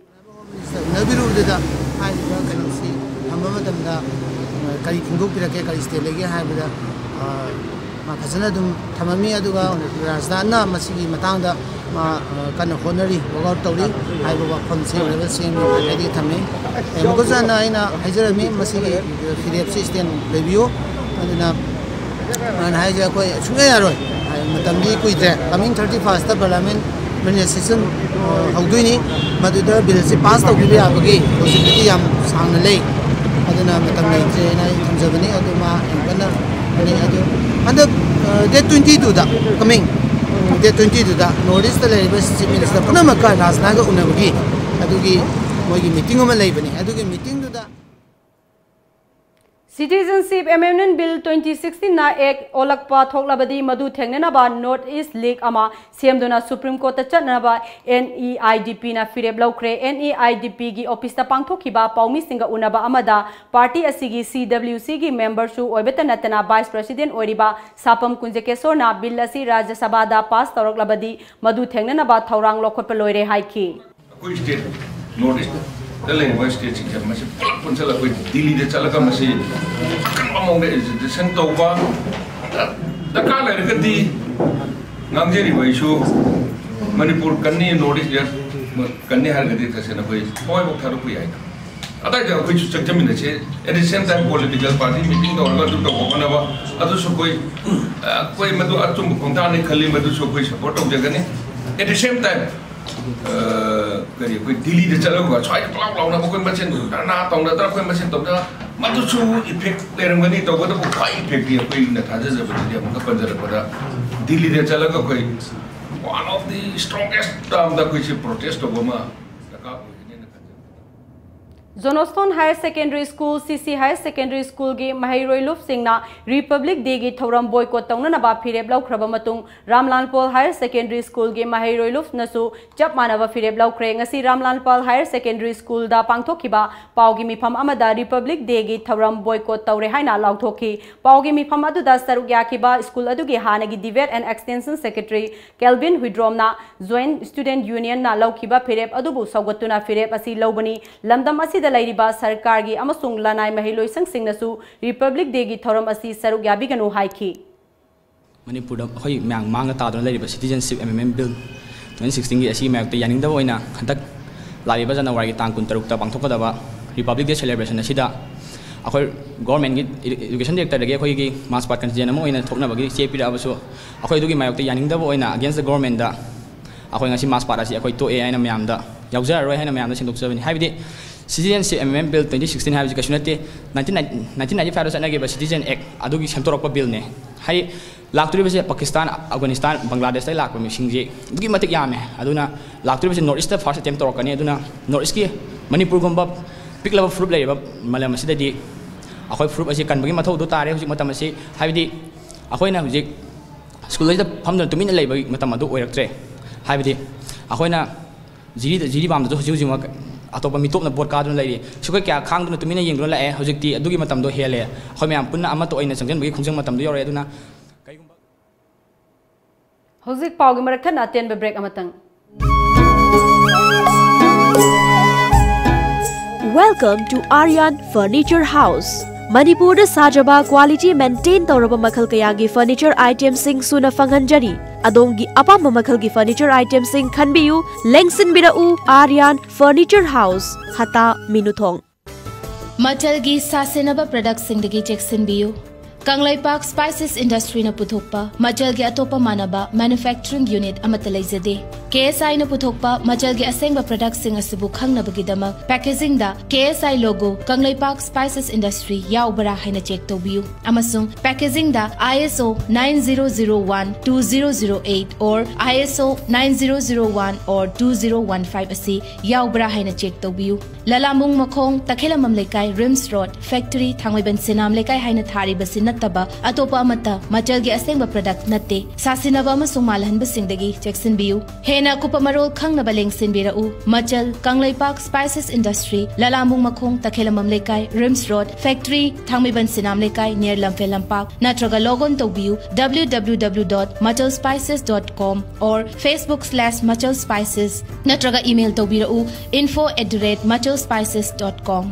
ꯎꯅꯕꯤꯔꯨꯕꯗꯨꯗ ꯍꯥꯏꯔꯤꯕ ꯀꯩꯅꯣꯁꯤ ꯊꯝꯕ ꯃꯇꯝꯗ, ꯑ, ꯀꯔꯤ ꯐꯣꯡꯗꯣꯛꯄꯤꯔꯛꯀꯦ, ꯀꯔꯤ ꯁ꯭ꯇꯦꯠ ꯂꯩꯒꯦ ꯍꯥꯏꯕꯗ, ꯑ, ꯃꯥ ꯐꯖꯅ ꯑꯗꯨꯝ ꯊꯝꯃꯝꯃꯤ꯫ ꯑꯗꯨꯒ ꯔꯥꯖꯅꯥꯊꯅ ꯃꯁꯤꯒꯤ ꯃꯇꯥꯡꯗ ꯃꯥ, ꯑ, ꯀꯟꯅ ꯍꯣꯠꯅꯔꯤ, work out ꯇꯧꯔꯤ ꯍꯥꯏꯕ ꯋꯥꯐꯝꯁꯤ Honourable C M ꯒꯤ ꯃꯥꯏꯀꯩꯗꯒꯤ ꯊꯝꯃꯤ꯫ ꯑꯦ, ꯃꯈꯨꯠ ꯆꯟꯅ ꯑꯩꯅ ꯍꯥꯏꯖꯔꯝꯃꯤ, ꯃꯁꯤꯒꯤ ꯐꯤꯔꯦꯞꯁꯤ stand ꯂꯩꯕꯤꯌꯨ꯫ ꯑꯗꯨꯅ ꯃꯥꯅ ꯍꯥꯏꯁꯦ ꯑꯩꯈꯣꯏ ꯁꯨꯡꯌꯥ ꯌꯥꯔꯣꯏ꯫ ꯃꯇꯝꯗꯤ ꯀꯨꯏꯗ꯭ꯔꯦ, coming thirty first ꯇ parliament, parliamentary session, ꯑ, ꯍꯧꯗꯣꯏꯅꯤ꯫ ꯃꯗꯨꯗ bill ꯁꯤ pass ꯇꯧꯕꯤꯕ ꯌꯥꯕꯒꯤ possibility ꯌꯥꯝ ꯁꯥꯡꯅ ꯂꯩ꯫ ꯑꯗꯨꯅ ꯃꯇꯝ ꯂꯩꯇ꯭ꯔꯦꯅ ꯑꯩ ꯊꯝꯖꯕꯅꯤ꯫ ꯑꯗꯨ ꯃꯥ ꯌꯥꯝ ꯀꯟꯅ ꯍꯣꯠꯅꯩ꯫ ꯑꯗꯨ ꯍꯟꯗꯛ, ꯑ, date twenty two ꯗ, coming date twenty two ꯗ North East ꯇ ꯂꯩꯔꯤꯕ Chief Minister ꯄꯨꯝꯅꯃꯛꯀ ꯔꯥꯖꯅꯥꯒ ꯎꯅꯕꯒꯤ ꯑꯗꯨꯒꯤ ꯃꯣꯏꯒꯤ meeting ꯑꯃ ꯂꯩꯕꯅꯤ꯫ ꯑꯗꯨꯒꯤ meeting ꯗꯨꯗ Citizenship Amendment Bill twenty sixteen ꯅ Act ꯑꯣꯜꯂꯛꯄ ꯊꯣꯛꯂꯕꯗꯤ ꯃꯗꯨ ꯊꯦꯡꯅꯅꯕ North East League ꯑꯃ ꯁꯦꯝꯗꯨꯅ Supreme Court ꯇ ꯆꯠꯅꯕ N E I D P ꯅ ꯐꯤꯔꯦꯞ ꯂꯧꯈ꯭ꯔꯦ꯫ N E I D P ꯒꯤ office ꯇ ꯄꯥꯡꯊꯣꯛꯈꯤꯕ ꯄꯥꯎꯃꯤꯁꯤꯡꯒ ꯎꯅꯕ ꯑꯃꯗ party ꯑꯁꯤꯒꯤ C W C ꯒꯤ member ꯁꯨ ꯑꯣꯏꯕꯇ ꯅꯠꯇꯅ vice president ꯑꯣꯏꯔꯤꯕ ꯁꯥꯄꯝ ꯀꯨꯟꯖꯀꯦꯁꯣꯔꯅ bill ꯑꯁꯤ ꯔꯥꯖ꯭ꯌ ꯁꯚꯥꯗ pass ꯇꯧꯔꯛꯂꯕꯗꯤ ꯃꯗꯨ ꯊꯦꯡꯅꯅꯕ ꯊꯧꯔꯥꯡ ꯂꯧꯈꯠꯄ ꯂꯣꯏꯔꯦ ꯍꯥꯏꯈꯤ꯫ ꯑꯩꯈꯣꯏ state, North East ꯇ ꯂꯩꯔꯤꯕ state ꯁꯤꯡꯁꯦ ꯃꯁꯤ ꯄꯨꯂꯞ ꯄꯨꯟꯁꯤꯜꯂꯒ ꯑꯩꯈꯣꯏ ꯗꯤꯜꯂꯤꯗ ꯆꯠꯂꯒ ꯃꯁꯤ ꯑꯀꯟꯕ ꯃꯑꯣꯡꯗ agitation ꯇꯧꯕ, ꯗꯔꯀꯥꯔ ꯂꯩꯔꯒꯗꯤ ꯉꯥꯡꯖꯔꯤꯕ ꯑꯩꯁꯨ ꯃꯅꯤꯄꯨꯔ ꯀꯟꯅꯤ, North East ꯌꯥ-, ꯀꯟꯅꯤ ꯍꯥꯏꯔꯒꯗꯤ ꯇꯁꯦꯡꯅ ꯑꯩꯈꯣꯏ ꯊꯋꯥꯏꯃꯛ ꯊꯥꯗꯣꯛꯄ ꯌꯥꯏꯗ꯫ ꯑꯗꯥꯏꯗ ꯑꯩꯈꯣꯏꯁꯨ ꯆꯪꯖꯃꯤꯟꯅꯁꯦ꯫ At the same time political party meeting ꯇꯧꯔꯒ ꯑꯗꯨ ꯇꯧꯕ ꯈꯣꯠꯅꯕ ꯑꯗꯨꯁꯨ ꯑꯩꯈꯣꯏ, ꯑꯩꯈꯣꯏ ꯃꯗꯨ ꯑꯆꯨꯝꯕ ꯈꯣꯡꯊꯥꯡꯅꯤ ꯈꯜꯂꯤ, ꯃꯗꯨꯁꯨ ꯑꯩꯈꯣꯏ support ꯇꯧꯖꯒꯅꯤ꯫ At the same time, ꯑ, ꯀꯔꯤ, ꯑꯩꯈꯣꯏ ꯗꯤꯜꯂꯤꯗ ꯆꯠꯂꯒ ꯁ꯭ꯋꯥꯏꯗ ꯄꯨꯂꯥꯎ ꯂꯥꯎꯅꯕ ꯑꯩꯈꯣꯏ ꯃꯁꯦꯟ ꯙꯔꯅꯥ ꯇꯧꯅꯗꯅ ꯑꯩꯈꯣꯏ ꯃꯁꯦꯟ ꯇꯧꯗꯅ ꯃꯗꯨꯁꯨ effect ꯂꯩꯔꯝꯒꯅꯤ꯫ ꯇꯧꯕꯇꯕꯨ ꯈ꯭ꯋꯥꯏ effect ꯇꯤ ꯑꯩꯈꯣꯏꯅ ꯊꯥꯖꯖꯕꯗꯗꯤ ꯑꯃꯨꯛꯀ ꯄꯟꯖꯔꯛꯄꯗ ꯗꯤꯜꯂꯤꯗ ꯆꯠꯂꯒ ꯑꯩꯈꯣꯏ one of the strongest term ꯗ ꯑꯩꯈꯣꯏꯁꯦ protest ꯇꯧꯕ ꯑꯃ ꯗꯔꯀꯥꯔ ꯑꯣꯏꯒꯅꯤꯅ ꯈꯟꯖꯩ꯫ Johnstone Higher Secondary School, C C Higher Secondary School ꯒꯤ ꯃꯍꯩꯔꯣꯏ ꯂꯨꯞꯁꯤꯡꯅ Republic Day ꯒꯤ ꯊꯧꯔꯝ boycott ꯇꯧꯅꯅꯕ ꯐꯤꯔꯦꯞ ꯂꯧꯈ꯭ꯔꯕ ꯃꯇꯨꯡ, ꯔꯥꯝꯂꯥꯜ ꯄꯣꯜ Higher Secondary School ꯒꯤ ꯃꯍꯩꯔꯣꯏ ꯂꯨꯞꯅꯁꯨ ꯆꯞ ꯃꯥꯟꯅꯕ ꯐꯤꯔꯦꯞ ꯂꯧꯈ꯭ꯔꯦ꯫ ꯉꯁꯤ ꯔꯥꯝꯂꯥꯜ ꯄꯥꯜ Higher Secondary School ꯗ ꯄꯥꯡꯊꯣꯛꯈꯤꯕ ꯄꯥꯎꯒꯤ ꯃꯤꯐꯝ ꯑꯃꯗ Republic Day ꯒꯤ ꯊꯧꯔꯝ boycott ꯇꯧꯔꯦ ꯍꯥꯏꯅ ꯂꯥꯎꯊꯣꯛꯈꯤ꯫ ꯄꯥꯎꯒꯤ ꯃꯤꯐꯝ ꯑꯗꯨꯗ ꯁꯔꯨꯛ ꯌꯥꯈꯤꯕ school ꯑꯗꯨꯒꯤ ꯍꯥꯟꯅꯒꯤ Debate and Extension Secretary Kelvin Huidrom ꯅ Joint Student Union ꯅ ꯂꯧꯈꯤꯕ ꯐꯤꯔꯦꯞ ꯑꯗꯨꯕꯨ ꯁꯧꯒꯠꯇꯨꯅ ꯐꯤꯔꯦꯞ ꯑꯁꯤ ꯂꯧꯕꯅꯤ꯫ ꯂꯝꯗꯝ ꯑꯁꯤꯗ ꯂꯩꯔꯤꯕ ꯁꯔꯀꯥꯔꯒꯤ ꯑꯃꯁꯨꯡ ꯂꯅꯥꯏ ꯃꯍꯩꯂꯣꯏꯁꯪꯁꯤꯡꯅꯁꯨ Republic Day ꯒꯤ ꯊꯧꯔꯝ ꯑꯁꯤ ꯁꯔꯨꯛ ꯌꯥꯕꯤꯒꯅꯨ ꯍꯥꯏꯈꯤ꯫ ꯃꯅꯤꯄꯨꯔꯗ ꯑꯩꯈꯣꯏ ꯃꯌꯥꯝ ꯃꯥꯡꯗ ꯇꯥꯗꯨꯅ ꯂꯩꯔꯤꯕ Citizenship Amendment Bill twenty sixteen ꯒꯤ ꯑꯁꯤꯒꯤ ꯃꯥꯌꯣꯛꯇ ꯌꯥꯅꯤꯡꯗꯕ ꯑꯣꯏꯅ ꯍꯟꯗꯛ ꯂꯥꯛꯂꯤꯕ ꯖꯅꯋꯥꯔꯤꯒꯤ ꯇꯥꯡ ꯀꯨꯟꯇꯔꯨꯛꯇ ꯄꯥꯡꯊꯣꯛꯀꯗꯕ Republic Day celebration ꯑꯁꯤꯗ ꯑꯩꯈꯣꯏ government ꯀꯤ Education Director ꯗꯒꯤ ꯑꯩꯈꯣꯏꯒꯤ march past contingent ꯑꯃ ꯑꯣꯏꯅ ꯊꯣꯛꯅꯕꯒꯤ ꯆꯦ ꯄꯤꯔꯛꯑꯕꯁꯨ, ꯑꯩꯈꯣꯏ ꯑꯗꯨꯒꯤ ꯃꯥꯌꯣꯛꯇ ꯌꯥꯅꯤꯡꯗꯕ ꯑꯣꯏꯅ against the government ꯗ ꯑꯩꯈꯣꯏ ꯉꯁꯤ march past ꯑꯁꯤ ꯑꯩꯈꯣꯏ ꯇꯣꯛꯑꯦ ꯍꯥꯏꯅ ꯃꯌꯥꯝꯗ, ꯌꯥꯎꯖꯔꯔꯣꯏ ꯍꯥꯏꯅ ꯃꯌꯥꯝꯗ ꯁꯦꯡꯗꯣꯛꯆꯕꯅꯤ꯫ ꯍꯥꯏꯕꯗꯤ Citizenship Amendment Bill twenty sixteen ꯍꯥꯏꯕꯁꯤ ꯀꯩꯁꯨ ꯅꯠꯇꯦ, nineteen ninety five ꯗ ꯆꯠꯅꯈꯤꯕ Citizen Act ꯑꯗꯨꯒꯤ ꯁꯦꯝꯗꯣꯔꯛꯄ bill ꯅꯦ꯫ ꯍꯥꯏꯗꯤ ꯂꯥꯛꯇꯣꯔꯤꯕꯁꯦ ꯄꯥꯀꯤꯁꯇꯥꯟ, ꯑꯐꯒꯥꯅꯤꯁꯇꯥꯟ, ꯕꯪꯒ꯭ꯂꯥꯗꯦꯁꯇꯒꯤ ꯂꯥꯛꯄ ꯃꯤꯁꯤꯡꯁꯤ ꯑꯗꯨꯛꯀꯤ ꯃꯇꯤꯛ ꯌꯥꯝꯃꯦ꯫ ꯑꯗꯨꯅ ꯂꯥꯛꯇꯣꯔꯤꯕꯁꯤ North East ꯇ first attempt ꯇꯧꯔꯛꯀꯅꯤ꯫ ꯑꯗꯨꯅ North East ꯀꯤ ꯃꯅꯤꯄꯨꯔꯒꯨꯝꯕ ꯄꯤꯛꯂꯕ ꯐꯨꯔꯨꯞ ꯂꯩꯔꯤꯕ ꯃꯥꯂꯦꯝ ꯑꯁꯤꯗꯗꯤ ꯑꯩꯈꯣꯏ ꯐꯨꯔꯨꯞ ꯑꯁꯤ ꯀꯟꯕꯒꯤ ꯃꯊꯧꯗꯣ ꯇꯥꯔꯦ ꯍꯧꯖꯤꯛ ꯃꯇꯝ ꯑꯁꯤ꯫ ꯍꯥꯏꯕꯗꯤ ꯑꯩꯈꯣꯏꯅ ꯍꯧꯖꯤꯛ ꯁ꯭ꯀꯨꯜ ꯑꯁꯤꯗ ꯐꯝꯗꯨꯅ ꯇꯨꯃꯤꯟꯅ ꯂꯩꯕꯒꯤ ꯃꯇꯝ ꯑꯗꯨ ꯑꯣꯏꯔꯛꯇ꯭ꯔꯦ꯫ ꯍꯥꯏꯕꯗꯤ ꯑꯩꯈꯣꯏꯅ ꯖꯤꯔꯤ, ꯖꯤꯔꯤꯕꯥꯝꯗꯁꯨ ꯍꯧꯖꯤꯛ ꯍꯧꯖꯤꯛꯃꯛ ꯑꯇꯣꯞꯄ ꯃꯤꯇꯣꯞꯅ ꯕꯣꯠ ꯀꯥꯗꯨꯅ ꯂꯩꯔꯤ꯫ ꯁꯨꯛꯀ ꯀꯌꯥ ꯈꯥꯡꯗꯨꯅ ꯇꯨꯃꯤꯟꯅ ꯌꯦꯡꯗꯨꯅ ꯂꯥꯛꯑꯦ꯫ ꯍꯧꯖꯤꯛꯇꯤ ꯑꯗꯨꯒꯤ ꯃꯇꯝꯗꯣ ꯍꯦꯜꯂꯦ꯫ ꯑꯩꯈꯣꯏ ꯃꯌꯥꯝ ꯄꯨꯟꯅ ꯑꯃꯠꯇ ꯑꯣꯏꯅ ꯆꯪꯁꯤꯟꯕꯒꯤ ꯈꯣꯡꯖꯪ ꯃꯇꯝꯗꯣ ꯌꯧꯔꯛꯑꯦ꯫ ꯑꯗꯨꯅ ꯀꯩꯒꯨꯝꯕ ꯍꯧꯖꯤꯛ ꯄꯥꯎꯒꯤ ꯃꯔꯛ ꯊꯠꯅ ꯑꯇꯦꯟꯕ ꯕ꯭ꯔꯦꯛ ꯑꯃꯇꯪ꯫ Welcome to Aryan Furniture House. ꯃꯅꯤꯄꯨꯔꯗ ꯁꯥꯖꯕ ꯀ꯭ꯋꯥꯂꯤꯇꯤ ꯃꯦꯟꯇꯦꯟ ꯇꯧꯔꯕ ꯃꯈꯜ ꯀꯌꯥꯒꯤ ꯐꯔꯅꯤꯆꯔ ꯑꯥꯏꯇꯦꯝꯁꯤꯡ ꯁꯨꯅ ꯐꯪꯍꯟꯖꯔꯤ꯫ ꯑꯗꯣꯝꯒꯤ ꯑꯄꯥꯝꯕ ꯃꯈꯜꯒꯤ ꯐꯔꯅꯤꯆꯔ ꯑꯥꯏꯇꯦꯝꯁꯤꯡ ꯈꯟꯕꯤꯌꯨ, ꯂꯦꯡꯁꯤꯟꯕꯤꯔꯛꯎ꯫ Aryan Furniture House, ꯍꯇꯥ, ꯃꯤꯅꯨꯊꯣꯡ꯫ ꯃꯆꯜꯒꯤ ꯁꯥꯁꯤꯟꯅꯕ ꯄ꯭ꯔꯗꯛꯁꯤꯡꯗꯒꯤ ꯆꯦꯛꯁꯤꯟꯕꯤꯌꯨ꯫ ꯀꯪꯂꯩꯄꯥꯛ ꯁ꯭ꯄꯥꯏꯁꯦꯁ ꯏꯟꯗꯁꯇ꯭ꯔꯤꯅ ꯄꯨꯊꯣꯛꯄ ꯃꯆꯜꯒꯤ ꯑꯇꯣꯞꯄ ꯃꯥꯟꯅꯕ ꯃꯦꯅꯨꯐꯦꯛꯆꯔꯤꯡ ꯌꯨꯅꯤꯠ ꯑꯃꯠꯇ ꯂꯩꯖꯗꯦ꯫ ꯀꯦ ꯑꯦꯁ ꯑꯥꯏꯅ ꯄꯨꯊꯣꯛꯄ ꯃꯆꯜꯒꯤ ꯑꯁꯦꯡꯕ ꯄ꯭ꯔꯗꯛꯁꯤꯡ ꯑꯁꯤꯕꯨ ꯈꯪꯅꯕꯒꯤꯗꯃꯛ ꯄꯦꯀꯦꯖꯤꯡꯗ ꯀꯦ ꯑꯦꯁ ꯑꯥꯏ ꯂꯣꯒꯣ, ꯀꯪꯂꯩꯄꯥꯛ ꯁ꯭ꯄꯥꯏꯁꯦꯁ ꯏꯟꯗꯁꯇ꯭ꯔꯤ ꯌꯥꯎꯕ꯭ꯔꯥ ꯍꯥꯏꯅ ꯆꯦꯛ ꯇꯧꯕꯤꯌꯨ꯫ ꯑꯃꯁꯨꯡ ꯄꯦꯀꯦꯖꯤꯡꯗ ISO nine zero zero one two zero zero eight or ISO nine zero zero one or two zero one five ꯑꯁꯤ ꯌꯥꯎꯕ꯭ꯔꯥ ꯍꯥꯏꯅ ꯆꯦꯛ ꯇꯧꯕꯤꯌꯨ꯫ ꯂꯂꯥꯃꯨꯡ ꯃꯈꯣꯡ, ꯇꯈꯦꯂꯝꯕꯝ ꯂꯩꯀꯥꯏ, ꯔꯤꯝꯁ ꯔꯣꯗ, ꯐꯦꯛꯇꯔꯤ, ꯊꯥꯡꯃꯩꯕꯟ ꯁꯤꯅꯥꯝ ꯂꯩꯀꯥꯏ ꯍꯥꯏꯅ ꯊꯥꯔꯤꯕꯁꯤ ꯅꯠꯇꯕ ꯑꯇꯣꯞꯄ ꯑꯃꯠꯇ ꯃꯆꯜꯒꯤ ꯑꯁꯦꯡꯕ ꯄ꯭ꯔꯗꯛ ꯅꯠꯇꯦ꯫ ꯁꯥꯁꯤꯟꯅꯕ ꯑꯃꯁꯨꯡ ꯃꯥꯜꯍꯟꯕꯁꯤꯡꯗꯒꯤ ꯆꯦꯛꯁꯤꯟꯕꯤꯌꯨ꯫ ꯍꯦꯟꯅ ꯑꯀꯨꯞꯄ ꯃꯔꯣꯜ ꯈꯪꯅꯕ ꯂꯦꯡꯁꯤꯟꯕꯤꯔꯛꯎ꯫ ꯃꯆꯜ, ꯀꯪꯂꯩꯄꯥꯛ ꯁ꯭ꯄꯥꯏꯁꯦꯁ ꯏꯟꯗꯁꯇ꯭ꯔꯤ, ꯂꯂꯥꯃꯨꯡ ꯃꯈꯣꯡ, ꯇꯈꯦꯂꯝꯕꯝ ꯂꯩꯀꯥꯏ, ꯔꯤꯝꯁ ꯔꯣꯗ, ꯐꯦꯛꯇꯔꯤ, ꯊꯥꯡꯃꯩꯕꯟ ꯁꯤꯅꯥꯝ ꯂꯩꯀꯥꯏ, near ꯂꯝꯐꯦꯜ ꯂꯝꯄꯥꯛ꯫ ꯅꯠꯇ꯭ꯔꯒ log on ꯇꯧꯕꯤꯌꯨ W W W dot machal spices dot com or Facebook slash machal spices ꯅꯠꯇ꯭ꯔꯒ email ꯇꯧꯕꯤꯔꯛꯎ info at the rate machal spices dot com꯫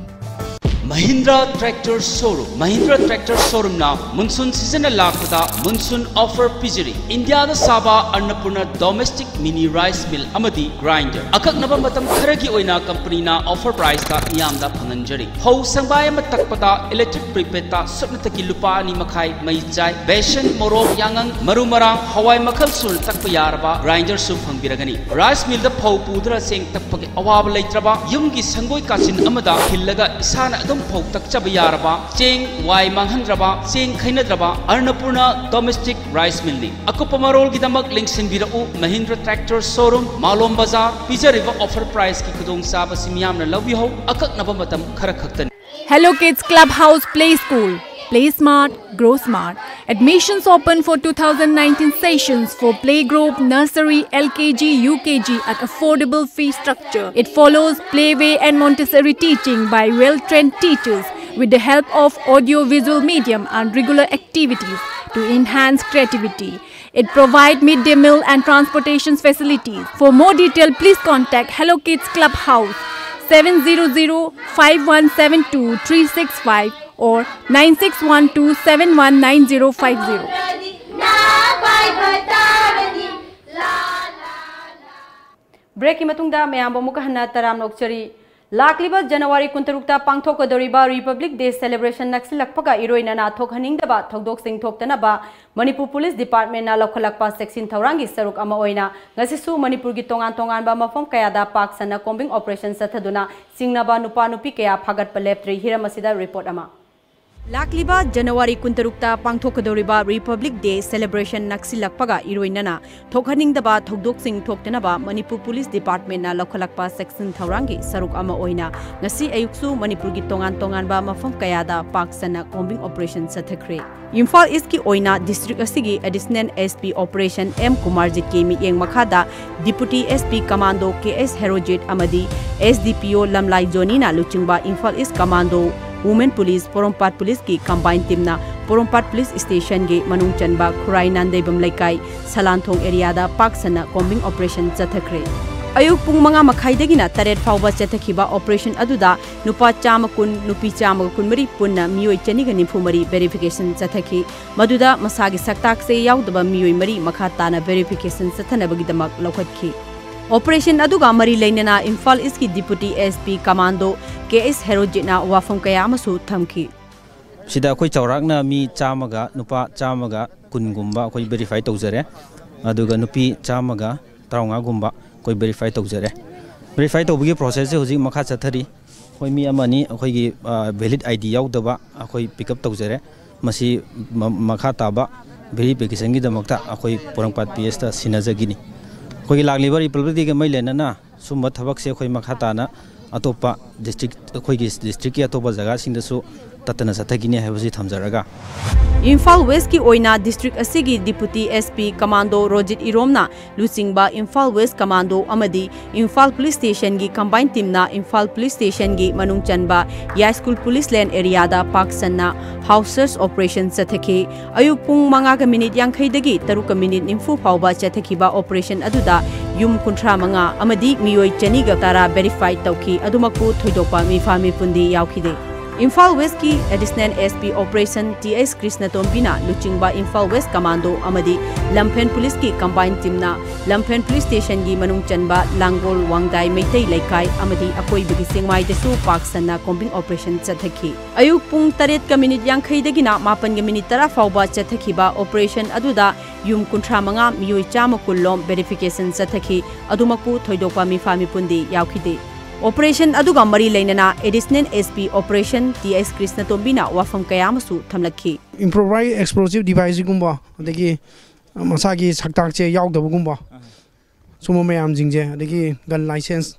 Mahindra tractor showroom. Mahindra tractor ꯁꯣꯔꯨꯝꯅ monsoon ꯁꯤꯖꯟꯅ ꯂꯥꯛꯄꯗ monsoon offer ꯄꯤꯖꯔꯤ꯫ ꯏꯟꯗꯤꯌꯥꯗ ꯁꯥꯕ ꯑꯟꯅꯄꯨꯔꯅ ꯗꯣꯃꯦꯁꯇꯤꯛ ꯃꯤꯅꯤ ꯔꯥꯏꯁ ꯃꯤꯜ ꯑꯃꯗꯤ ꯒ꯭ꯔꯥꯏꯟꯗꯔ꯫ ꯑꯀꯛꯅꯕ ꯃꯇꯝ ꯈꯔꯒꯤ ꯑꯣꯏꯅ ꯀꯝꯄꯅꯤꯅ ꯑꯣꯐꯔ ꯄ꯭ꯔꯥꯏꯁꯇ ꯃꯤꯌꯥꯝꯗ ꯐꯪꯍꯟꯖꯔꯤ꯫ ꯐꯧ ꯁꯪꯕꯥꯏ ꯑꯃ ꯇꯛꯄꯗ ꯏꯂꯦꯛꯇ꯭ꯔꯤꯛ ꯄ꯭ꯔꯤꯄꯦꯗꯇ ꯁꯨꯞꯅꯇꯒꯤ ꯂꯨꯄꯥ ꯑꯅꯤ ꯃꯈꯥꯏ ꯃꯩ ꯆꯥꯏ꯫ ꯕꯦꯁꯟ, ꯃꯣꯔꯣꯛ, ꯌꯥꯉꯪ, ꯃꯔꯨ ꯃꯔꯥꯡ, ꯍꯋꯥꯏ ꯃꯈꯜ ꯁꯨꯅ ꯇꯛꯄ ꯌꯥꯔꯕ ꯒ꯭ꯔꯥꯏꯟꯗꯔꯁꯨ ꯐꯪꯕꯤꯔꯒꯅꯤ꯫ ꯔꯥꯏꯁ ꯃꯤꯜꯗ ꯐꯧ ꯄꯨꯗꯨꯅ ꯆꯦꯡ ꯇꯛꯄꯒꯤ ꯑꯋꯥꯕ ꯂꯩꯇ꯭ꯔꯕ, ꯌꯨꯝꯒꯤ ꯁꯪꯒꯣꯏ ꯀꯥꯆꯤꯟ ꯑꯃꯗ ꯈꯤꯜꯂꯒ ꯏꯁꯥꯅ ꯑꯗꯨꯝ ꯐꯧ ꯇꯛꯆꯕ ꯌꯥꯔꯕ, ꯆꯦꯡ ꯋꯥꯏ ꯃꯥꯡꯍꯟꯗ꯭ꯔꯕ, ꯆꯦꯡ ꯈꯩꯅꯗ꯭ꯔꯕ ꯑꯟꯅꯄꯨꯔꯅ ꯗꯣꯃꯦꯁꯇꯤꯛ ꯔꯥꯏꯁ ꯃꯤꯜꯅꯤ꯫ ꯑꯀꯨꯞꯄ ꯃꯔꯣꯜꯒꯤꯗꯃꯛ ꯂꯦꯡꯁꯤꯟꯕꯤꯔꯛꯎ ꯃꯍꯤꯟꯗ꯭ꯔ ꯇ꯭ꯔꯦꯛꯇꯔ ꯁꯣꯔꯨꯝ, ꯃꯥꯂꯣꯝ ꯕꯖꯥꯔ꯫ ꯄꯤꯖꯔꯤꯕ ꯑꯣꯐꯔ ꯄ꯭ꯔꯥꯏꯁꯀꯤ ꯈꯨꯗꯣꯡꯆꯥꯕꯁꯤ ꯃꯤꯌꯥꯝꯅ ꯂꯧꯕꯤꯍꯧ꯫ ꯑꯀꯛꯅꯕ ꯃꯇꯝ ꯈꯔ ꯈꯛꯇꯅꯤ꯫ Hello Kids Clubhouse Play School. Play smart, grow smart. Admissions open for two thousand nineteen sessions for playgroup, nursery, L K G, U K G at affordable fee structure. It follows playway and Montessori teaching by well-trained teachers with the help of audio-visual medium and regular activities to enhance creativity. It provides midday meal and transportation facilities. For more detail, please contact Hello Kids Clubhouse, seven zero zero five one seven two three six five or nine six one two seven one nine zero five zero. Break ꯀꯤ ꯃꯇꯨꯡꯗ ꯃꯌꯥꯝꯕꯨ ꯑꯃꯨꯛꯀ ꯍꯟꯅ ꯇꯔꯥꯝꯅ ꯑꯣꯛꯆꯔꯤ꯫ ꯂꯥꯛꯂꯤꯕ January ꯀꯨꯟꯇꯔꯨꯛꯇ ꯄꯥꯡꯊꯣꯛꯀꯗꯧꯔꯤꯕ Republic Day celebration ꯅꯛꯁꯤꯜꯂꯛꯄꯒ ꯏꯔꯣꯏꯅꯅ ꯊꯣꯛꯍꯟꯅꯤꯡꯗꯕ ꯊꯧꯗꯣꯛꯁꯤꯡ ꯊꯣꯛꯇꯅꯕ Manipur Police Department ꯅ ꯂꯧꯈꯠꯂꯛꯄ ꯆꯦꯛꯁꯤꯟ ꯊꯧꯔꯥꯡꯒꯤ ꯁꯔꯨꯛ ꯑꯃ ꯑꯣꯏꯅ ꯉꯁꯤꯁꯨ ꯃꯅꯤꯄꯨꯔꯒꯤ ꯇꯣꯉꯥꯟ ꯇꯣꯉꯥꯟꯕ ꯃꯐꯝ ꯀꯌꯥꯗ ꯄꯥꯛ ꯁꯟꯅ combing operation ꯆꯠꯊꯗꯨꯅ ꯆꯤꯡꯅꯕ ꯅꯨꯄꯥ ꯅꯨꯄꯤ ꯀꯌꯥ ꯐꯥꯒꯠꯄ ꯂꯦꯞꯇ꯭ꯔꯤ꯫ ꯍꯤꯔꯝ ꯑꯁꯤꯗ report ꯑꯃ꯫ ꯂꯥꯛꯂꯤꯕ January ꯀꯨꯟꯇꯔꯨꯛꯇ ꯄꯥꯡꯊꯣꯛꯀꯗꯧꯔꯤꯕ Republic Day celebration ꯅꯛꯁꯤꯜꯂꯛꯄꯒ ꯏꯔꯣꯏꯅꯅ ꯊꯣꯛꯍꯟꯅꯤꯡꯗꯕ ꯊꯧꯗꯣꯛꯁꯤꯡ ꯊꯣꯛꯇꯅꯕ ꯃꯅꯤꯄꯨꯔ Police Department ꯅ ꯂꯧꯈꯠꯂꯛꯄ ꯆꯦꯛꯁꯤꯟ ꯊꯧꯔꯥꯡꯒꯤ ꯁꯔꯨꯛ ꯑꯃ ꯑꯣꯏꯅ ꯉꯁꯤ ꯑꯌꯨꯛꯁꯨ ꯃꯅꯤꯄꯨꯔꯒꯤ ꯇꯣꯉꯥꯟ ꯇꯣꯉꯥꯟꯕ ꯃꯐꯝ ꯀꯌꯥꯗ ꯄꯥꯛ ꯁꯟꯅ combing operation ꯆꯠꯊꯈ꯭ꯔꯦ꯫ ꯏꯝꯐꯥꯜ East ꯀꯤ ꯑꯣꯏꯅ district ꯑꯁꯤꯒꯤ Additional S P Operation M ꯀꯨꯃꯥꯔꯖꯤꯠꯀꯤ ꯃꯤꯠꯌꯦꯡ ꯃꯈꯥꯗ Deputy S P Commando K S Herojit ꯑꯃꯗꯤ S D P O ꯂꯝꯂꯥꯏ ꯖꯣꯅꯤꯅ ꯂꯨꯆꯤꯡꯕ Imphal East Commando, Women Police, ꯄꯣꯔꯣꯝꯄꯥꯠ Police ꯀꯤ combine team ꯅ ꯄꯣꯔꯣꯝꯄꯥꯠ Police Station ꯒꯤ ꯃꯅꯨꯡ ꯆꯟꯕ ꯈꯨꯔꯥꯏ ꯅꯥꯟꯗꯩꯕꯝ ꯂꯩꯀꯥꯏ ꯁꯂꯥꯟꯊꯣꯡ area ꯗ ꯄꯥꯛ ꯁꯟꯅ combing operation ꯆꯠꯊꯈ꯭ꯔꯦ꯫ ꯑꯌꯨꯛ ꯄꯨꯡ ꯃꯉꯥ ꯃꯈꯥꯏꯗꯒꯤꯅ ꯇꯔꯦꯠ ꯐꯥꯎꯕ ꯆꯠꯊꯈꯤꯕ operation ꯑꯗꯨꯗ ꯅꯨꯄꯥ ꯆꯥꯝꯃ ꯀꯨꯟ, ꯅꯨꯄꯤ ꯆꯥꯝꯃꯒ ꯀꯨꯟꯃꯔꯤ ꯄꯨꯟꯅ ꯃꯤꯑꯣꯏ ꯆꯅꯤꯒ ꯅꯤꯐꯨ ꯃꯔꯤ verification ꯆꯠꯊꯈꯤ꯫ ꯃꯗꯨꯗ ꯃꯁꯥꯒꯤ ꯁꯛꯇꯥꯛꯁꯦ ꯌꯥꯎꯗꯕ ꯃꯤꯑꯣꯏ ꯃꯔꯤ ꯃꯈꯥ ꯇꯥꯅ verification ꯆꯠꯊꯅꯕꯒꯤꯗꯃꯛ ꯂꯧꯈꯠꯈꯤ꯫ Operation ꯑꯗꯨꯒ ꯃꯔꯤ ꯂꯩꯅꯅ ꯏꯝꯐꯥꯜ East ꯀꯤ Deputy S P Commando K S ꯍꯦꯔꯣꯖꯤꯠꯅ ꯋꯥꯐꯝ ꯀꯌꯥ ꯑꯃꯁꯨ ꯊꯝꯈꯤ꯫ ꯁꯤꯗ ꯑꯩꯈꯣꯏ ꯆꯥꯎꯔꯥꯛꯅ ꯃꯤ ꯆꯥꯝꯃꯒ, ꯅꯨꯄꯥ ꯆꯥꯝꯃꯒ ꯀꯨꯟꯒꯨꯝꯕ ꯑꯩꯈꯣꯏ verify ꯇꯧꯖꯔꯦ, ꯑꯗꯨꯒ ꯅꯨꯄꯤ ꯆꯥꯝꯃꯒ ꯇꯔꯥꯃꯉꯥꯒꯨꯝꯕ ꯑꯩꯈꯣꯏ verify ꯇꯧꯖꯔꯦ꯫ Verify ꯇꯧꯕꯒꯤ process ꯁꯦ ꯍꯧꯖꯤꯛ ꯃꯈꯥ ꯆꯠꯊꯔꯤ꯫ ꯑꯩꯈꯣꯏ ꯃꯤ ꯑꯃꯅꯤ ꯑꯩꯈꯣꯏꯒꯤ, ꯑ, valid I D ꯌꯥꯎꯗꯕ ꯑꯩꯈꯣꯏ pick up ꯇꯧꯖꯔꯦ꯫ ꯃꯁꯤ ꯃ-, ꯃꯈꯥ ꯇꯥꯕ verification ꯒꯤꯗꯃꯛꯇ ꯑꯩꯈꯣꯏ ꯄꯣꯔꯣꯝꯄꯥꯠ P S ꯇ ꯁꯤꯟꯅꯖꯒꯤꯅꯤ꯫ ꯑꯩꯈꯣꯏꯒꯤ ꯂꯥꯛꯂꯤꯕ Republic Day ꯒ ꯃꯔꯤ ꯂꯩꯅꯅ ꯁꯨꯝꯕ ꯊꯕꯛꯁꯦ ꯑꯩꯈꯣꯏ ꯃꯈꯥ ꯇꯥꯅ ꯑꯇꯣꯞꯄ ꯗꯤꯁꯇ꯭ꯔꯤꯛ, ꯑꯩꯈꯣꯏꯒꯤ ꯗꯤꯁꯇ꯭ꯔꯤꯛꯀꯤ ꯑꯇꯣꯞꯄ ꯖꯒꯥꯁꯤꯡꯗꯁꯨ ꯇꯠꯇꯅ ꯆꯠꯊꯈꯤꯅꯤ ꯍꯥꯏꯕꯁꯤ ꯊꯝꯖꯔꯒ, ꯏꯝꯐꯥꯜ ꯋꯦꯁꯀꯤ ꯑꯣꯏꯅ ꯗꯤꯁꯇ꯭ꯔꯤꯛ ꯑꯁꯤꯒꯤ deputy S P commando Rojit ꯏꯔꯣꯝꯅ ꯂꯨꯆꯤꯡꯕ ꯏꯝꯐꯥꯜ ꯋꯦꯁ ꯀꯃꯥꯟꯗꯣ ꯑꯃꯗꯤ ꯏꯝꯐꯥꯜ ꯄꯨꯂꯤꯁ ꯁ꯭ꯇꯦꯁꯟꯒꯤ ꯀꯝꯕꯥꯏꯟ ꯇꯤꯝꯅ ꯏꯝꯐꯥꯜ ꯄꯨꯂꯤꯁ ꯁ꯭ꯇꯦꯁꯟꯒꯤ ꯃꯅꯨꯡ ꯆꯟꯕ ꯌꯥꯏꯁ꯭ꯀꯨꯜ ꯄꯨꯂꯤꯁ ꯂꯦꯟ ꯑꯦꯔꯤꯌꯥꯗ ꯄꯥꯛ ꯁꯟꯅ ꯍꯥꯎꯁ ꯁꯔꯆ ꯑꯣꯄꯔꯦꯁꯟ ꯆꯠꯊꯈꯤ꯫ ꯑꯌꯨꯛ ꯄꯨꯡ ꯃꯉꯥꯒ ꯃꯤꯅꯤꯠ ꯌꯥꯡꯈꯩꯗꯒꯤ ꯇꯔꯨꯛꯀ ꯃꯤꯅꯤꯠ ꯅꯤꯐꯨ ꯐꯥꯎꯕ ꯆꯠꯊꯈꯤꯕ ꯑꯣꯄꯔꯦꯁꯟ ꯑꯗꯨꯗ ꯌꯨꯝ ꯀꯨꯟꯊ꯭ꯔꯥ ꯃꯉꯥ ꯑꯃꯗꯤ ꯃꯤꯑꯣꯏ ꯆꯅꯤꯒ ꯇꯔꯥ ꯚꯦꯔꯤꯐꯥꯏ ꯇꯧꯈꯤ꯫ ꯑꯗꯨꯃꯛꯄꯨ ꯊꯣꯏꯗꯣꯛꯄ ꯃꯤꯐꯥ ꯃꯤꯄꯨꯟꯗꯤ ꯌꯥꯎꯈꯤꯗꯦ꯫ ꯏꯝꯐꯥꯜ ꯋꯦꯁꯀꯤ additional S P operation T S ꯀ꯭ꯔꯤꯁꯅꯇꯣꯝꯕꯤꯅ ꯂꯨꯆꯤꯡꯕ ꯏꯝꯐꯥꯜ ꯋꯦꯁ ꯀꯃꯥꯟꯗꯣ ꯑꯃꯗꯤ ꯂꯝꯐꯦꯟ ꯄꯨꯂꯤꯁꯀꯤ ꯀꯝꯕꯥꯏꯟ ꯇꯤꯝꯅ ꯂꯝꯐꯦꯟ ꯄꯨꯂꯤꯁ ꯁ꯭ꯇꯦꯁꯟꯒꯤ ꯃꯅꯨꯡ ꯆꯟꯕ ꯂꯥꯡꯒꯣꯜ, ꯋꯥꯡꯗꯥꯏ ꯃꯩꯇꯩ ꯂꯩꯀꯥꯏ ꯑꯃꯗꯤ ꯑꯀꯣꯏꯕꯒꯤ ꯆꯤꯡꯃꯥꯏꯗꯁꯨ ꯄꯥꯛ ꯁꯟꯅ ꯀꯣꯝꯕꯤꯡ ꯑꯣꯄꯔꯦꯁꯟ ꯆꯠꯊꯈꯤ꯫ ꯑꯌꯨꯛ ꯄꯨꯡ ꯇꯔꯦꯠꯀ ꯃꯤꯅꯤꯠ ꯌꯥꯡꯈꯩꯗꯒꯤꯅ ꯃꯥꯄꯟꯒ ꯃꯤꯅꯤꯠ ꯇꯔꯥ ꯐꯥꯎꯕ ꯆꯠꯊꯈꯤꯕ ꯑꯣꯄꯔꯦꯁꯟ ꯑꯗꯨꯗ ꯌꯨꯝ ꯀꯨꯟꯊ꯭ꯔꯥ ꯃꯉꯥ, ꯃꯤꯑꯣꯏ ꯆꯥꯝꯃ ꯀꯨꯟ ꯂꯣꯝ ꯚꯦꯔꯤꯐꯤꯀꯦꯁꯟ ꯆꯠꯊꯈꯤ꯫ ꯑꯗꯨꯃꯛꯄꯨ ꯊꯣꯏꯗꯣꯛꯄ ꯃꯤꯐꯥ ꯃꯤꯄꯨꯟꯗꯤ ꯌꯥꯎꯈꯤꯗꯦ꯫ ꯑꯣꯄꯔꯦꯁꯟ ꯑꯗꯨꯒ ꯃꯔꯤ ꯂꯩꯅꯅ additional S P operation T S ꯀ꯭ꯔꯤꯁꯅꯇꯣꯝꯕꯤꯅ ꯋꯥꯐꯝ ꯀꯌꯥ ꯑꯃꯁꯨ ꯊꯝꯂꯛꯈꯤ꯫ ꯏꯝꯄ꯭ꯔꯣꯚꯥꯏꯖ ꯑꯦꯛꯁꯄ꯭ꯂꯣꯁꯤꯚ ꯗꯤꯚꯥꯏꯁꯁꯤꯒꯨꯝꯕ, ꯑꯗꯒꯤ ꯃꯁꯥꯒꯤ ꯁꯛꯇꯥꯛꯁꯦ ꯌꯥꯎꯗꯕꯒꯨꯝꯕ, ꯁꯨꯝꯕ ꯃꯌꯥꯝꯁꯤꯡꯁꯦ, ꯑꯗꯒꯤ ꯒꯟ ꯂꯥꯏꯁꯦꯟꯁ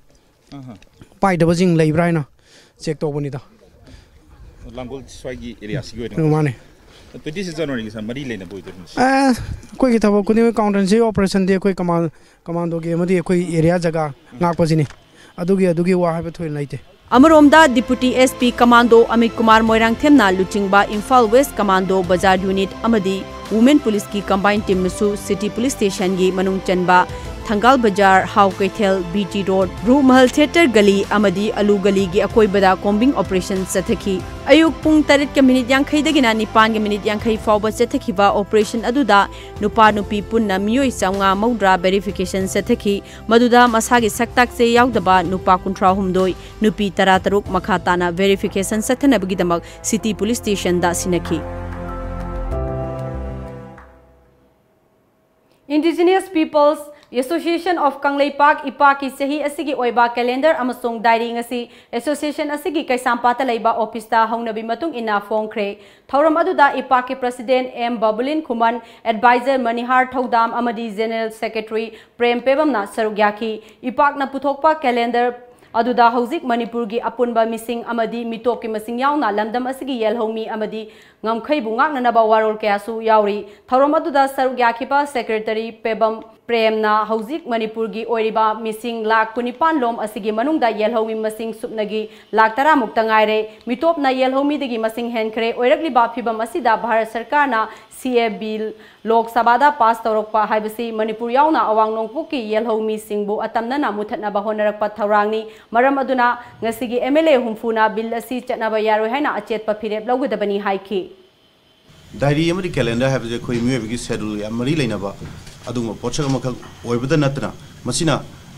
ꯑꯍ꯫ ꯄꯥꯏꯗꯕꯁꯤꯡ ꯂꯩꯕ꯭ꯔꯥ ꯍꯥꯏꯅ ꯆꯦꯛ ꯇꯧꯕꯅꯤꯗ꯫ ꯂꯥꯡꯒꯣꯜ ꯁ꯭ꯋꯥꯏꯒꯤ ꯑꯦꯔꯤꯌꯥꯁꯤꯒꯤ ꯑꯣꯏꯅ? ꯎꯝ, ꯃꯥꯅꯦ꯫ ꯇ꯭ꯋꯦꯟꯇꯤ ꯁꯤꯛꯁ ꯖꯅꯋꯥꯔꯤꯒꯤ ꯁꯥ-, ꯃꯔꯤ ꯂꯩꯅꯕ ꯑꯣꯏꯗꯣꯏꯅꯤ꯫ ꯑꯦ, ꯑꯩꯈꯣꯏꯒꯤ ꯊꯕꯛ ꯈꯨꯗꯤꯡꯃꯛ ꯀꯥꯎꯟꯇꯔꯁꯤ ꯑꯣꯄꯔꯦꯁꯟꯗꯤ ꯑꯩꯈꯣꯏ ꯀꯃꯥꯟ-, ꯀꯃꯥꯟꯗꯣꯒꯤ ꯑꯃꯗꯤ ꯑꯩꯈꯣꯏ ꯑꯦꯔꯤꯌꯥ ꯖꯒꯥ ꯉꯥꯛꯄꯁꯤꯅꯤ꯫ ꯑꯗꯨꯒꯤ, ꯑꯗꯨꯒꯤ ꯋꯥ ꯍꯥꯏꯕ ꯊꯣꯏꯅ ꯂꯩꯇꯦ꯫ ꯑꯃꯔꯣꯝꯗ deputy S P commando Amit Kumar ꯃꯣꯏꯔꯥꯡꯊꯦꯝꯅ ꯂꯨꯆꯤꯡꯕ Imphal west commando Bazar unit ꯑꯃꯗꯤ ꯋꯨꯃꯦꯟ ꯄꯨꯂꯤꯁꯀꯤ ꯀꯝꯕꯥꯏꯟ ꯇꯤꯝꯅꯁꯨ ꯁꯤꯇꯤ ꯄꯨꯂꯤꯁ ꯁ꯭ꯇꯦꯁꯟꯒꯤ ꯃꯅꯨꯡ ꯆꯟꯕ Thangal Bazar, Hao Keithel, B T road, Rupmahal theatre ꯒꯂꯤ ꯑꯃꯗꯤ ꯑꯂꯨ ꯒꯂꯤꯒꯤ ꯑꯀꯣꯏꯕꯗ ꯀꯣꯝꯕꯤꯡ ꯑꯣꯄꯔꯦꯁꯟ ꯆꯠꯊꯈꯤ꯫ ꯑꯌꯨꯛ ꯄꯨꯡ ꯇꯔꯦꯠꯀ ꯃꯤꯅꯤꯠ ꯌꯥꯡꯈꯩꯗꯒꯤꯅ ꯅꯤꯄꯥꯟꯒ ꯃꯤꯅꯤꯠ ꯌꯥꯡꯈꯩ ꯐꯥꯎꯕ ꯆꯠꯊꯈꯤꯕ ꯑꯣꯄꯔꯦꯁꯟ ꯑꯗꯨꯗ ꯅꯨꯄꯥ ꯅꯨꯄꯤ ꯄꯨꯟꯅ ꯃꯤꯑꯣꯏ ꯆꯥꯝꯃꯉꯥ ꯃꯧꯗ꯭ꯔꯥ ꯚꯦꯔꯤꯐꯤꯀꯦꯁꯟ ꯆꯠꯊꯈꯤ꯫ ꯃꯗꯨꯗ ꯃꯁꯥꯒꯤ ꯁꯛꯇꯥꯛꯁꯦ ꯌꯥꯎꯗꯕ ꯅꯨꯄꯥ ꯀꯨꯟꯊ꯭ꯔꯥꯍꯨꯝꯗꯣꯏ, ꯅꯨꯄꯤ ꯇꯔꯥꯇꯔꯨꯛ ꯃꯈꯥ ꯇꯥꯅ ꯚꯦꯔꯤꯐꯤꯀꯦꯁꯟ ꯆꯠꯊꯅꯕꯒꯤꯗꯃꯛ ꯁꯤꯇꯤ ꯄꯨꯂꯤꯁ ꯁ꯭ꯇꯦꯁꯟꯗ ꯁꯤꯟꯅꯈꯤ꯫ Indigenous Peoples Association of Kangleipak, ꯏꯄꯥꯛꯀꯤ ꯆꯍꯤ ꯑꯁꯤꯒꯤ ꯑꯣꯏꯕ ꯀꯦꯂꯦꯟꯗꯔ ꯑꯃꯁꯨꯡ ꯗꯥꯏꯔꯤ ꯉꯁꯤ ꯑꯦꯁꯣꯁꯤꯌꯦꯁꯟ ꯑꯁꯤꯒꯤ ꯀꯩꯁꯥꯝꯄꯥꯠꯇ ꯂꯩꯕ ꯑꯣꯐꯤꯁꯇ ꯍꯧꯅꯕꯤ ꯃꯇꯨꯡ ꯏꯟꯅ ꯐꯣꯡꯈ꯭ꯔꯦ꯫ ꯊꯧꯔꯝ ꯑꯗꯨꯗ ꯏꯄꯥꯛꯀꯤ ꯄ꯭ꯔꯁꯤꯗꯦꯟ ꯑꯦꯝ ꯕꯕꯨꯂꯤꯟ ꯈꯨꯃꯟ, ꯑꯦꯗꯚꯥꯏꯖꯔ ꯃꯅꯤꯍꯥꯔ ꯊꯧꯗꯥꯝ ꯑꯃꯗꯤ ꯖꯦꯅꯔꯦꯜ ꯁꯦꯀ꯭ꯔꯦꯇꯔꯤ ꯄ꯭ꯔꯦꯝ ꯄꯦꯕꯝꯅ ꯁꯔꯨꯛ ꯌꯥꯈꯤ꯫ ꯏꯄꯥꯛꯅ ꯄꯨꯊꯣꯛꯄ ꯀꯦꯂꯦꯟꯗꯔ ꯑꯗꯨꯗ ꯍꯧꯖꯤꯛ ꯃꯅꯤꯄꯨꯔꯒꯤ ꯑꯄꯨꯟꯕ ꯃꯤꯁꯤꯡ ꯑꯃꯗꯤ ꯃꯤꯇꯣꯞꯀꯤ ꯃꯁꯤꯡ ꯌꯥꯎꯅ ꯂꯝꯗꯝ ꯑꯁꯤꯒꯤ ꯌꯦꯜꯍꯧꯃꯤ ꯑꯃꯗꯤ ꯉꯝꯈꯩꯕꯨ ꯉꯥꯛꯅꯅꯕ ꯋꯥꯔꯣꯜ ꯀꯌꯥꯁꯨ ꯌꯥꯎꯔꯤ꯫ ꯊꯧꯔꯝ ꯑꯗꯨꯗ ꯁꯔꯨꯛ ꯌꯥꯈꯤꯕ ꯁꯦꯀ꯭ꯔꯦꯇꯔꯤ ꯄꯦꯕꯝ ꯄ꯭ꯔꯦꯝꯅ ꯍꯧꯖꯤꯛ ꯃꯅꯤꯄꯨꯔꯒꯤ ꯑꯣꯏꯔꯤꯕ ꯃꯤꯁꯤꯡ ꯂꯥꯈ ꯀꯨꯟꯅꯤꯄꯥꯟ ꯂꯣꯝ ꯑꯁꯤꯒꯤ ꯃꯅꯨꯡꯗ ꯌꯦꯜꯍꯧꯃꯤ ꯃꯁꯤꯡ ꯁꯨꯞꯅꯒꯤ ꯂꯥꯈ ꯇꯔꯥ ꯃꯨꯛꯇ ꯉꯥꯏꯔꯦ꯫ ꯃꯤꯇꯣꯞꯅ ꯌꯦꯜꯍꯧꯃꯤꯗꯒꯤ ꯃꯁꯤꯡ ꯍꯦꯟꯈ꯭ꯔꯦ꯫ ꯑꯣꯏꯔꯛꯂꯤꯕ ꯐꯤꯕꯝ ꯑꯁꯤꯗ ꯚꯥꯔꯠ ꯁꯔꯀꯥꯔꯅ ꯁꯤ ꯑꯦ ꯕꯤꯜ ꯂꯣꯛ ꯁꯚꯥꯗ ꯄꯥꯁ ꯇꯧꯔꯛꯄ ꯍꯥꯏꯕꯁꯤ ꯃꯅꯤꯄꯨꯔ ꯌꯥꯎꯅ ꯑꯋꯥꯡ ꯅꯣꯡꯄꯣꯛꯀꯤ ꯌꯦꯜꯍꯧꯃꯤꯁꯤꯡꯕꯨ ꯑꯇꯝꯅꯅ ꯃꯨꯊꯠꯅꯕ ꯍꯣꯠꯅꯔꯛꯄ ꯊꯧꯔꯥꯡꯅꯤ꯫ ꯃꯔꯝ ꯑꯗꯨꯅ ꯉꯁꯤꯒꯤ ꯑꯦꯝ ꯑꯦꯜ ꯑꯦ ꯍꯨꯝꯐꯨꯅ ꯕꯤꯜ ꯑꯁꯤ ꯆꯠꯅꯕ ꯌꯥꯔꯣꯏ ꯍꯥꯏꯅ ꯑꯆꯦꯠꯄ ꯐꯤꯔꯦꯞ ꯂꯧꯒꯗꯕꯅꯤ ꯍꯥꯏꯈꯤ꯫ ꯗꯥꯏꯔꯤ ꯑꯃꯗꯤ ꯀꯦꯂꯦꯟꯗꯔ ꯍꯥꯏꯕꯁꯦ ꯑꯩꯈꯣꯏ ꯃꯤꯑꯣꯏꯕꯒꯤ ꯁꯦꯗꯨꯜ ꯌꯥꯝ ꯃꯔꯤ ꯂꯩꯅꯕ ꯑꯗꯨꯒꯨꯝꯕ ꯄꯣꯠꯁꯛ ꯑꯃꯈꯛ ꯑꯣꯏꯕꯗ ꯅꯠꯇꯅ, ꯃꯁꯤꯅ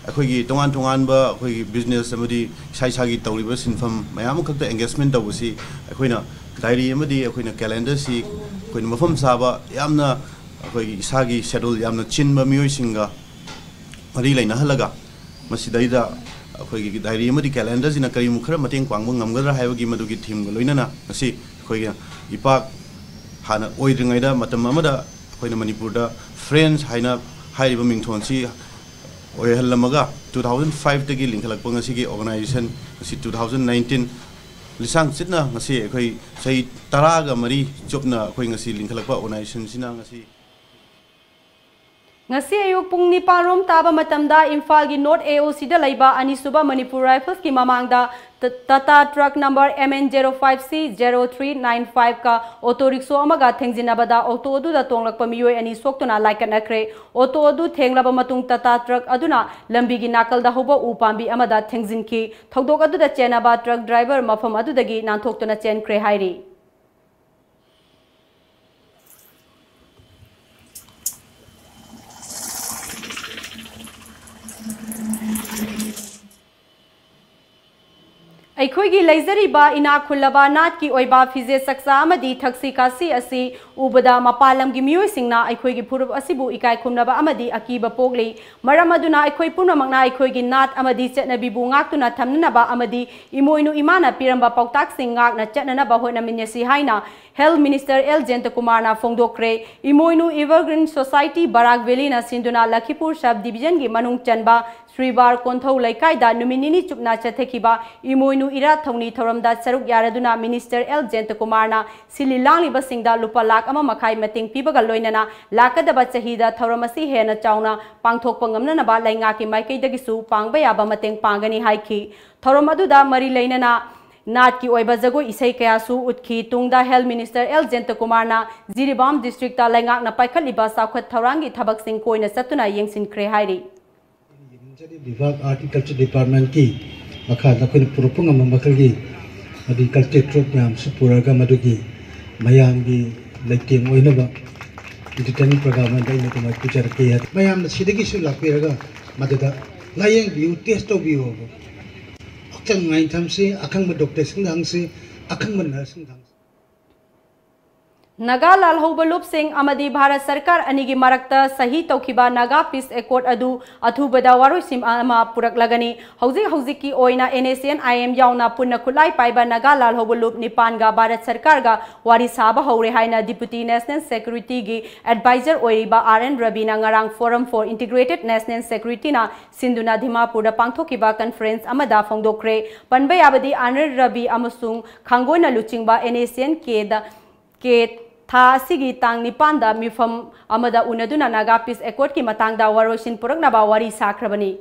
ꯑꯩꯈꯣꯏꯒꯤ ꯇꯣꯉꯥꯟ ꯇꯣꯉꯥꯟꯕ ꯑꯩꯈꯣꯏꯒꯤ ꯕꯤꯖꯤꯅꯦꯁ ꯑꯃꯗꯤ ꯏꯁꯥ ꯏꯁꯥꯒꯤ ꯇꯧꯔꯤꯕ ꯁꯤꯟꯐꯝ ꯃꯌꯥꯝ ꯑꯃꯈꯛꯇ ꯑꯦꯡꯒꯦꯖꯃꯦꯟ ꯇꯧꯕꯁꯤ ꯑꯩꯈꯣꯏꯅ ꯗꯥꯏꯔꯤ ꯑꯃꯗꯤ ꯑꯩꯈꯣꯏꯅ ꯀꯦꯂꯦꯟꯗꯔꯁꯤ ꯑꯩꯈꯣꯏꯅ ꯃꯐꯝ ꯆꯥꯕ, ꯌꯥꯝꯅ ꯑꯩꯈꯣꯏꯒꯤ ꯏꯁꯥꯒꯤ ꯁꯦꯗꯨꯜ ꯌꯥꯝꯅ ꯆꯤꯟꯕ ꯃꯤꯑꯣꯏꯁꯤꯡꯒ ꯃꯔꯤ ꯂꯩꯅꯍꯜꯂꯒ, ꯃꯁꯤꯗꯩꯗ ꯑꯩꯈꯣꯏꯒꯤ ꯗꯥꯏꯔꯤ ꯑꯃꯗꯤ ꯀꯦꯂꯦꯟꯗꯔꯁꯤꯅ ꯀꯔꯤꯒꯨꯝꯕ ꯈꯔ ꯃꯇꯦꯡ ꯄꯥꯡꯕ ꯉꯝꯒꯗ꯭ꯔꯥ ꯍꯥꯏꯕꯒꯤ ꯃꯗꯨꯒꯤ ꯊꯤꯝꯒ ꯂꯣꯏꯅꯅ ꯉꯁꯤ ꯑꯩꯈꯣꯏꯒꯤ ꯏꯄꯥꯛ ꯍꯥꯟꯅ ꯑꯣꯏꯗ꯭ꯔꯤꯉꯩꯗ ꯃꯇꯝ ꯑꯃꯗ ꯑꯩꯈꯣꯏꯅ ꯃꯅꯤꯄꯨꯔꯗ ꯐ꯭ꯔꯦꯟꯁ ꯍꯥꯏꯅ ꯍꯥꯏꯔꯤꯕ ꯃꯤꯡꯊꯣꯟꯁꯤ ꯑꯣꯏꯍꯜꯂꯝꯃꯒ, ꯇꯨ ꯊꯥꯎꯖꯟ ꯐꯥꯏꯚꯇꯒꯤ ꯂꯤꯡꯈꯠꯂꯛꯄ ꯉꯁꯤꯒꯤ ꯑꯣꯔꯒꯅꯥꯏꯖꯦꯁꯟ ꯉꯁꯤ ꯇꯨ ꯊꯥꯎꯖꯟ ꯅꯥꯏꯟꯇꯤꯟ ꯂꯤꯁꯥꯡ ꯆꯤꯠꯅ ꯉꯁꯤ ꯑꯩꯈꯣꯏ ꯆꯍꯤ ꯇꯔꯥꯒ ꯃꯔꯤ ꯆꯨꯞꯅ ꯑꯩꯈꯣꯏ ꯉꯁꯤ ꯂꯤꯡꯈꯠꯂꯛꯄ ꯑꯣꯔꯒꯅꯥꯏꯖꯦꯁꯟꯁꯤꯅ ꯉꯁꯤ ꯉꯁꯤ ꯑꯌꯨꯛ ꯄꯨꯡ ꯅꯤꯄꯥꯟ ꯔꯣꯝ ꯇꯥꯕ ꯃꯇꯝꯗ ꯏꯝꯐꯥꯜꯒꯤ ꯅꯣꯔꯠ ꯑꯦ ꯑꯣ ꯁꯤꯗ ꯂꯩꯕ ꯑꯅꯤꯁꯨꯕ ꯃꯅꯤꯄꯨꯔ ꯔꯥꯏꯐꯜꯁꯀꯤ ꯃꯃꯥꯡꯗ ꯇ-, Tata truck number M N zero five C zero three nine ꯐꯥꯏꯚꯀ ꯑꯣꯇꯣ ꯔꯤꯛꯁꯣ ꯑꯃꯒ ꯊꯦꯡꯖꯤꯟꯅꯕꯗ ꯑꯣꯇꯣ ꯑꯗꯨꯗ ꯇꯣꯡꯂꯛꯄ ꯃꯤꯑꯣꯏ ꯑꯅꯤ ꯁꯣꯛꯇꯨꯅ ꯂꯥꯏꯀꯠꯅꯈ꯭ꯔꯦ꯫ ꯑꯣꯇꯣ ꯑꯗꯨ ꯊꯦꯡꯂꯕ ꯃꯇꯨꯡ ꯇꯥꯇꯥ ꯇ꯭ꯔꯛ ꯑꯗꯨꯅ ꯂꯝꯕꯤꯒꯤ ꯅꯥꯀꯜꯗ ꯍꯧꯕ ꯎ ꯄꯥꯝꯕꯤ ꯑꯃꯗ ꯊꯦꯡꯖꯤꯟꯈꯤ꯫ ꯊꯧꯗꯣꯛ ꯑꯗꯨꯗ ꯆꯦꯟꯅꯕ ꯇ꯭ꯔꯛ ꯗ꯭ꯔꯥꯏꯚꯔ ꯃꯐꯝ ꯑꯗꯨꯗꯒꯤ ꯅꯥꯟꯊꯣꯛꯇꯨꯅ ꯆꯦꯟꯈ꯭ꯔꯦ ꯍꯥꯏꯔꯤ꯫ ꯑꯩꯈꯣꯏꯒꯤ ꯂꯩꯖꯔꯤꯕ ꯏꯅꯥꯛ ꯈꯨꯜꯂꯕ ꯅꯥꯠꯀꯤ ꯑꯣꯏꯕ ꯐꯤꯖꯦꯠ ꯆꯛꯆꯥ ꯑꯃꯗꯤ ꯊꯛꯁꯤ ꯈꯥꯁꯤ ꯑꯁꯤ ꯎꯕꯗ ꯃꯄꯥꯟ ꯂꯝꯒꯤ ꯃꯤꯑꯣꯏꯁꯤꯡꯅ ꯑꯩꯈꯣꯏꯒꯤ ꯐꯨꯔꯨꯞ ꯑꯁꯤꯕꯨ ꯏꯀꯥꯏ ꯈꯨꯝꯅꯕ ꯑꯃꯗꯤ ꯑꯀꯤꯕ ꯄꯣꯛꯂꯤ꯫ ꯃꯔꯝ ꯑꯗꯨꯅ ꯑꯩꯈꯣꯏ ꯄꯨꯝꯅꯃꯛꯅ ꯑꯩꯈꯣꯏꯒꯤ ꯅꯥꯠ ꯑꯃꯗꯤ ꯆꯠꯅꯕꯤꯕꯨ ꯉꯥꯛꯇꯨꯅ ꯊꯝꯅꯅꯕ ꯑꯃꯗꯤ ꯏꯃꯣꯏꯅꯨ ꯏꯃꯥꯅ ꯄꯤꯔꯝꯕ ꯄꯥꯎꯇꯥꯛꯁꯤꯡ ꯉꯥꯛꯅ ꯆꯠꯅꯅꯕ ꯍꯣꯠꯅꯃꯤꯟꯅꯁꯤ ꯍꯥꯏꯅ Health Minister L Jayantakumarꯅ ꯐꯣꯡꯗꯣꯛꯈ꯭ꯔꯦ꯫ ꯏꯃꯣꯏꯅꯨ Evergreen Society ꯕꯔꯥꯛ ꯚꯦꯂꯤꯅ ꯁꯤꯟꯗꯨꯅ ꯂꯈꯤꯄꯨꯔ Sub Divisionꯒꯤ ꯃꯅꯨꯡ ꯆꯟꯕ ꯁ꯭ꯔꯤꯕꯥꯔ ꯀꯣꯟꯊꯧ ꯂꯩꯀꯥꯏꯗ ꯅꯨꯃꯤꯠ ꯅꯤꯅꯤ ꯆꯨꯞꯅ ꯆꯠꯊꯈꯤꯕ ꯏꯃꯣꯏꯅꯨ ꯏꯔꯥꯠ ꯊꯧꯅꯤ ꯊꯧꯔꯝꯗ ꯁꯔꯨꯛ ꯌꯥꯔꯗꯨꯅ Minister L Jayantakumarꯅ ꯁꯤꯜꯂꯤ ꯂꯥꯡꯂꯤꯕꯁꯤꯡꯗ ꯂꯨꯄꯥ ꯂꯥꯈ ꯑꯃ ꯃꯈꯥꯏ ꯃꯇꯦꯡ ꯄꯤꯕꯒ ꯂꯣꯏꯅꯅ ꯂꯥꯛꯀꯗꯕ ꯆꯍꯤꯗ ꯊꯧꯔꯝ ꯑꯁꯤ ꯍꯦꯟꯅ ꯆꯥꯎꯅ ꯄꯥꯡꯊꯣꯛꯄ ꯉꯝꯅꯅꯕ ꯂꯩꯉꯥꯛꯀꯤ ꯃꯥꯏꯀꯩꯗꯒꯤꯁꯨ ꯄꯥꯡꯕ ꯌꯥꯕ ꯃꯇꯦꯡ ꯄꯥꯡꯒꯅꯤ ꯍꯥꯏꯈꯤ꯫ ꯊꯧꯔꯝ ꯑꯗꯨꯗ ꯃꯔꯤ ꯂꯩꯅꯅ ꯅꯥꯠꯀꯤ ꯑꯣꯏꯕ ꯖꯒꯣꯏ ꯏꯁꯩ ꯀꯌꯥꯁꯨ ꯎꯠꯈꯤ꯫ ꯇꯨꯡꯗ Health Minister L Jayantakumarꯅ ꯖꯤꯔꯤꯕꯥꯝ districtꯇ ꯂꯩꯉꯥꯛꯅ ꯄꯥꯏꯈꯠꯂꯤꯕ ꯆꯥꯎꯈꯠ ꯊꯧꯔꯥꯡꯒꯤ ꯊꯕꯛꯁꯤꯡ ꯀꯣꯏꯅ ꯆꯠꯇꯨꯅ ꯌꯦꯡꯁꯤꯟꯈ꯭ꯔꯦ ꯍꯥꯏꯔꯤ꯫ ꯌꯦꯡꯁꯤꯟꯖꯔꯤ ꯕꯤꯚꯥꯒ Art and Culture Departmentꯀꯤ ꯃꯈꯥꯗ ꯑꯩꯈꯣꯏꯅ ꯄꯨꯔꯛꯄ ꯉꯝꯕ ꯃꯈꯜꯒꯤ ꯑꯗꯨꯒꯤ culture troupe ꯃꯌꯥꯝꯁꯨ ꯄꯨꯔꯛꯑꯒ ꯃꯗꯨꯒꯤ ꯃꯌꯥꯝꯒꯤ ꯂꯩꯇꯦꯡ ꯑꯣꯏꯅꯕ entertainment program ꯑꯃꯗ ꯑꯩꯅ ꯑꯗꯨꯃꯥꯏꯅ ꯄꯨꯖꯔꯛꯀꯦ ꯍꯥꯏ꯫ ꯃꯌꯥꯝꯅ ꯁꯤꯗꯒꯤꯁꯨ ꯂꯥꯛꯄꯤꯔꯒ ꯃꯗꯨꯗ ꯂꯥꯌꯦꯡꯕꯤꯌꯨ, test ꯇꯧꯕꯤꯌꯨ꯫ ꯍꯛꯆꯥꯡ ꯅꯨꯡꯉꯥꯏꯅ ꯊꯝꯁꯤ, ꯑꯈꯪꯕ doctorꯁꯤꯡꯗ ꯍꯪꯁꯤ, ꯑꯈꯪꯕ nurseꯁꯤꯡꯗ ꯍꯪꯁꯤ꯫ ꯅꯥꯒꯥ ꯂꯥꯜꯍꯧꯕ ꯂꯨꯞꯁꯤꯡ ꯑꯃꯗꯤ ꯚꯥꯔꯠ ꯁꯔꯀꯥꯔ ꯑꯅꯤꯒꯤ ꯃꯔꯛꯇ ꯁꯍꯤ ꯇꯧꯈꯤꯕ Naga Peace Accord ꯑꯗꯨ ꯑꯊꯨꯕꯗ ꯋꯥꯔꯣꯏꯁꯤꯟ ꯑꯃ ꯄꯨꯔꯛꯂꯒꯅꯤ꯫ ꯍꯧꯖꯤꯛ ꯍꯧꯖꯤꯛꯀꯤ ꯑꯣꯏꯅ NSCN-IM ꯌꯥꯎꯅ ꯄꯨꯟꯅ ꯈꯨꯠꯂꯥꯏ ꯄꯥꯏꯕ ꯅꯥꯒꯥ ꯂꯥꯜꯍꯧꯕ ꯂꯨꯞ ꯅꯤꯄꯥꯟꯒ ꯚꯥꯔꯠ ꯁꯔꯀꯥꯔꯒ ꯋꯥꯔꯤ ꯁꯥꯕ ꯍꯧꯔꯦ ꯍꯥꯏꯅ Deputy National Securityꯒꯤ advisor ꯑꯣꯏꯔꯤꯕ R N Raviꯅ ꯉꯔꯥꯡ Forum for Integrated National Securityꯅ ꯁꯤꯟꯗꯨꯅ ꯗꯤꯃꯥꯄꯨꯔꯗ ꯄꯥꯡꯊꯣꯛꯈꯤꯕ conference ꯑꯃꯗ ꯐꯣꯡꯗꯣꯛꯈ꯭ꯔꯦ꯫ ꯄꯟꯕ ꯌꯥꯕꯗꯤ R N Ravi ꯑꯃꯁꯨꯡ ꯈꯥꯡꯒꯣꯏꯅ ꯂꯨꯆꯤꯡꯕ NSCN-Kꯗ ꯀꯦ ꯊꯥ ꯑꯁꯤꯒꯤ ꯇꯥꯡ ꯅꯤꯄꯥꯟꯗ ꯃꯤꯐꯝ ꯑꯃꯗ ꯎꯅꯗꯨꯅ Naga Peace Accordꯀꯤ ꯃꯇꯥꯡꯗ ꯋꯥꯔꯣꯏꯁꯤꯟ ꯄꯨꯔꯛꯅꯕ ꯋꯥꯔꯤ ꯁꯥꯈ꯭ꯔꯕꯅꯤ꯫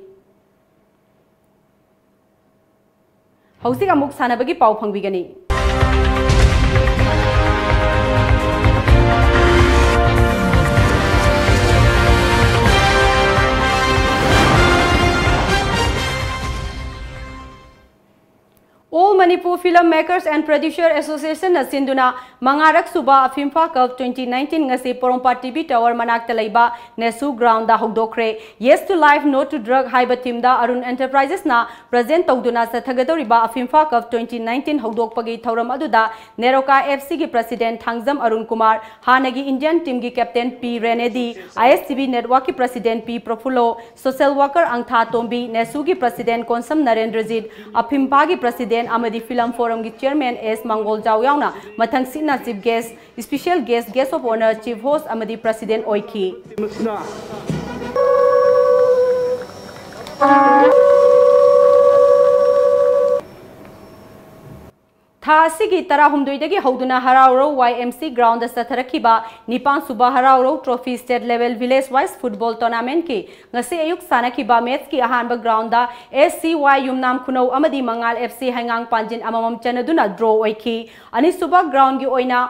ꯍꯧꯖꯤꯛ ꯑꯃꯨꯛ ꯁꯥꯟꯅꯕꯒꯤ ꯄꯥꯎ ꯐꯪꯕꯤꯒꯅꯤ꯫ All Manipur Film Makers and Producer Associationꯅ ꯁꯤꯟꯗꯨꯅ ꯃꯉꯥꯔꯛ ꯁꯨꯕ ꯑꯐꯤꯝꯐꯥ Cup twenty nineteen ꯉꯁꯤ ꯄꯣꯔꯣꯝꯄꯥꯠ TV Tower ꯃꯅꯥꯛꯇ ꯂꯩꯕ ꯅꯦꯁꯨ groundꯗ ꯍꯧꯗꯣꯛꯈ꯭ꯔꯦ꯫ Yes to Life, No to Drug ꯍꯥꯏꯕ themeꯗ ꯑꯔꯨꯟ Enterprisesꯅ present ꯇꯧꯗꯨꯅ ꯆꯠꯊꯒꯗꯧꯔꯤꯕ ꯑꯐꯤꯝꯐꯥ Cup twenty nineteen ꯍꯧꯗꯣꯛꯄꯒꯤ ꯊꯧꯔꯝ ꯑꯗꯨꯗ ꯅꯦꯔꯣꯀꯥ FCꯒꯤ president ꯊꯥꯡꯖꯝ ꯑꯔꯨꯟ ꯀꯨꯃꯥꯔ, ꯍꯥꯟꯅꯒꯤ Indian teamꯒꯤ captain P ꯔꯦꯅꯦꯗꯤ, ISTV Networkꯀꯤ president P ꯄ꯭ꯔꯐꯨꯜꯂꯣ, social worker ꯑꯪꯊꯥ ꯇꯣꯝꯕꯤ, ꯅꯦꯁꯨꯒꯤ president ꯀꯣꯟꯁꯝ ꯅꯔꯦꯟꯗ꯭ꯔꯖꯤꯠ, ꯑꯐꯤꯝꯐꯥꯒꯤ president ꯑꯃꯗꯤ film Forumꯒꯤ Chairman S ꯃꯪꯒꯣꯜꯖꯥꯎ ꯌꯥꯎꯅ ꯃꯊꯪꯁꯤꯠꯅ Chief Guest, Special Guest, Guest of Honour, Chief Host ꯑꯃꯗꯤ President ꯑꯣꯏꯈꯤ꯫ ꯊꯥ ꯑꯁꯤꯒꯤ ꯇꯔꯥꯍꯨꯝꯗꯣꯏꯗꯒꯤ ꯍꯧꯗꯨꯅ ꯍꯔꯥꯎꯔꯧ Y M C Groundꯗ ꯆꯠꯊꯔꯛꯈꯤꯕ ꯅꯤꯄꯥꯟ ꯁꯨꯕ ꯍꯔꯥꯎꯔꯧ Trophy State Level Village Wise Football Tournamentꯀꯤ ꯉꯁꯤ ꯑꯌꯨꯛ ꯁꯥꯟꯅꯈꯤꯕ matchꯀꯤ ꯑꯍꯥꯟꯕ groundꯗ S C Y ꯌꯨꯝꯅꯥꯝ ꯈꯨꯅꯧ ꯑꯃꯗꯤ ꯃꯉꯥꯜ F C ꯍꯩꯉꯥꯡ ꯄꯥꯟꯖꯤꯟ ꯑꯃꯃꯝ ꯆꯟꯅꯗꯨꯅ draw ꯑꯣꯏꯈꯤ꯫ ꯑꯅꯤꯁꯨꯕ groundꯒꯤ ꯑꯣꯏꯅ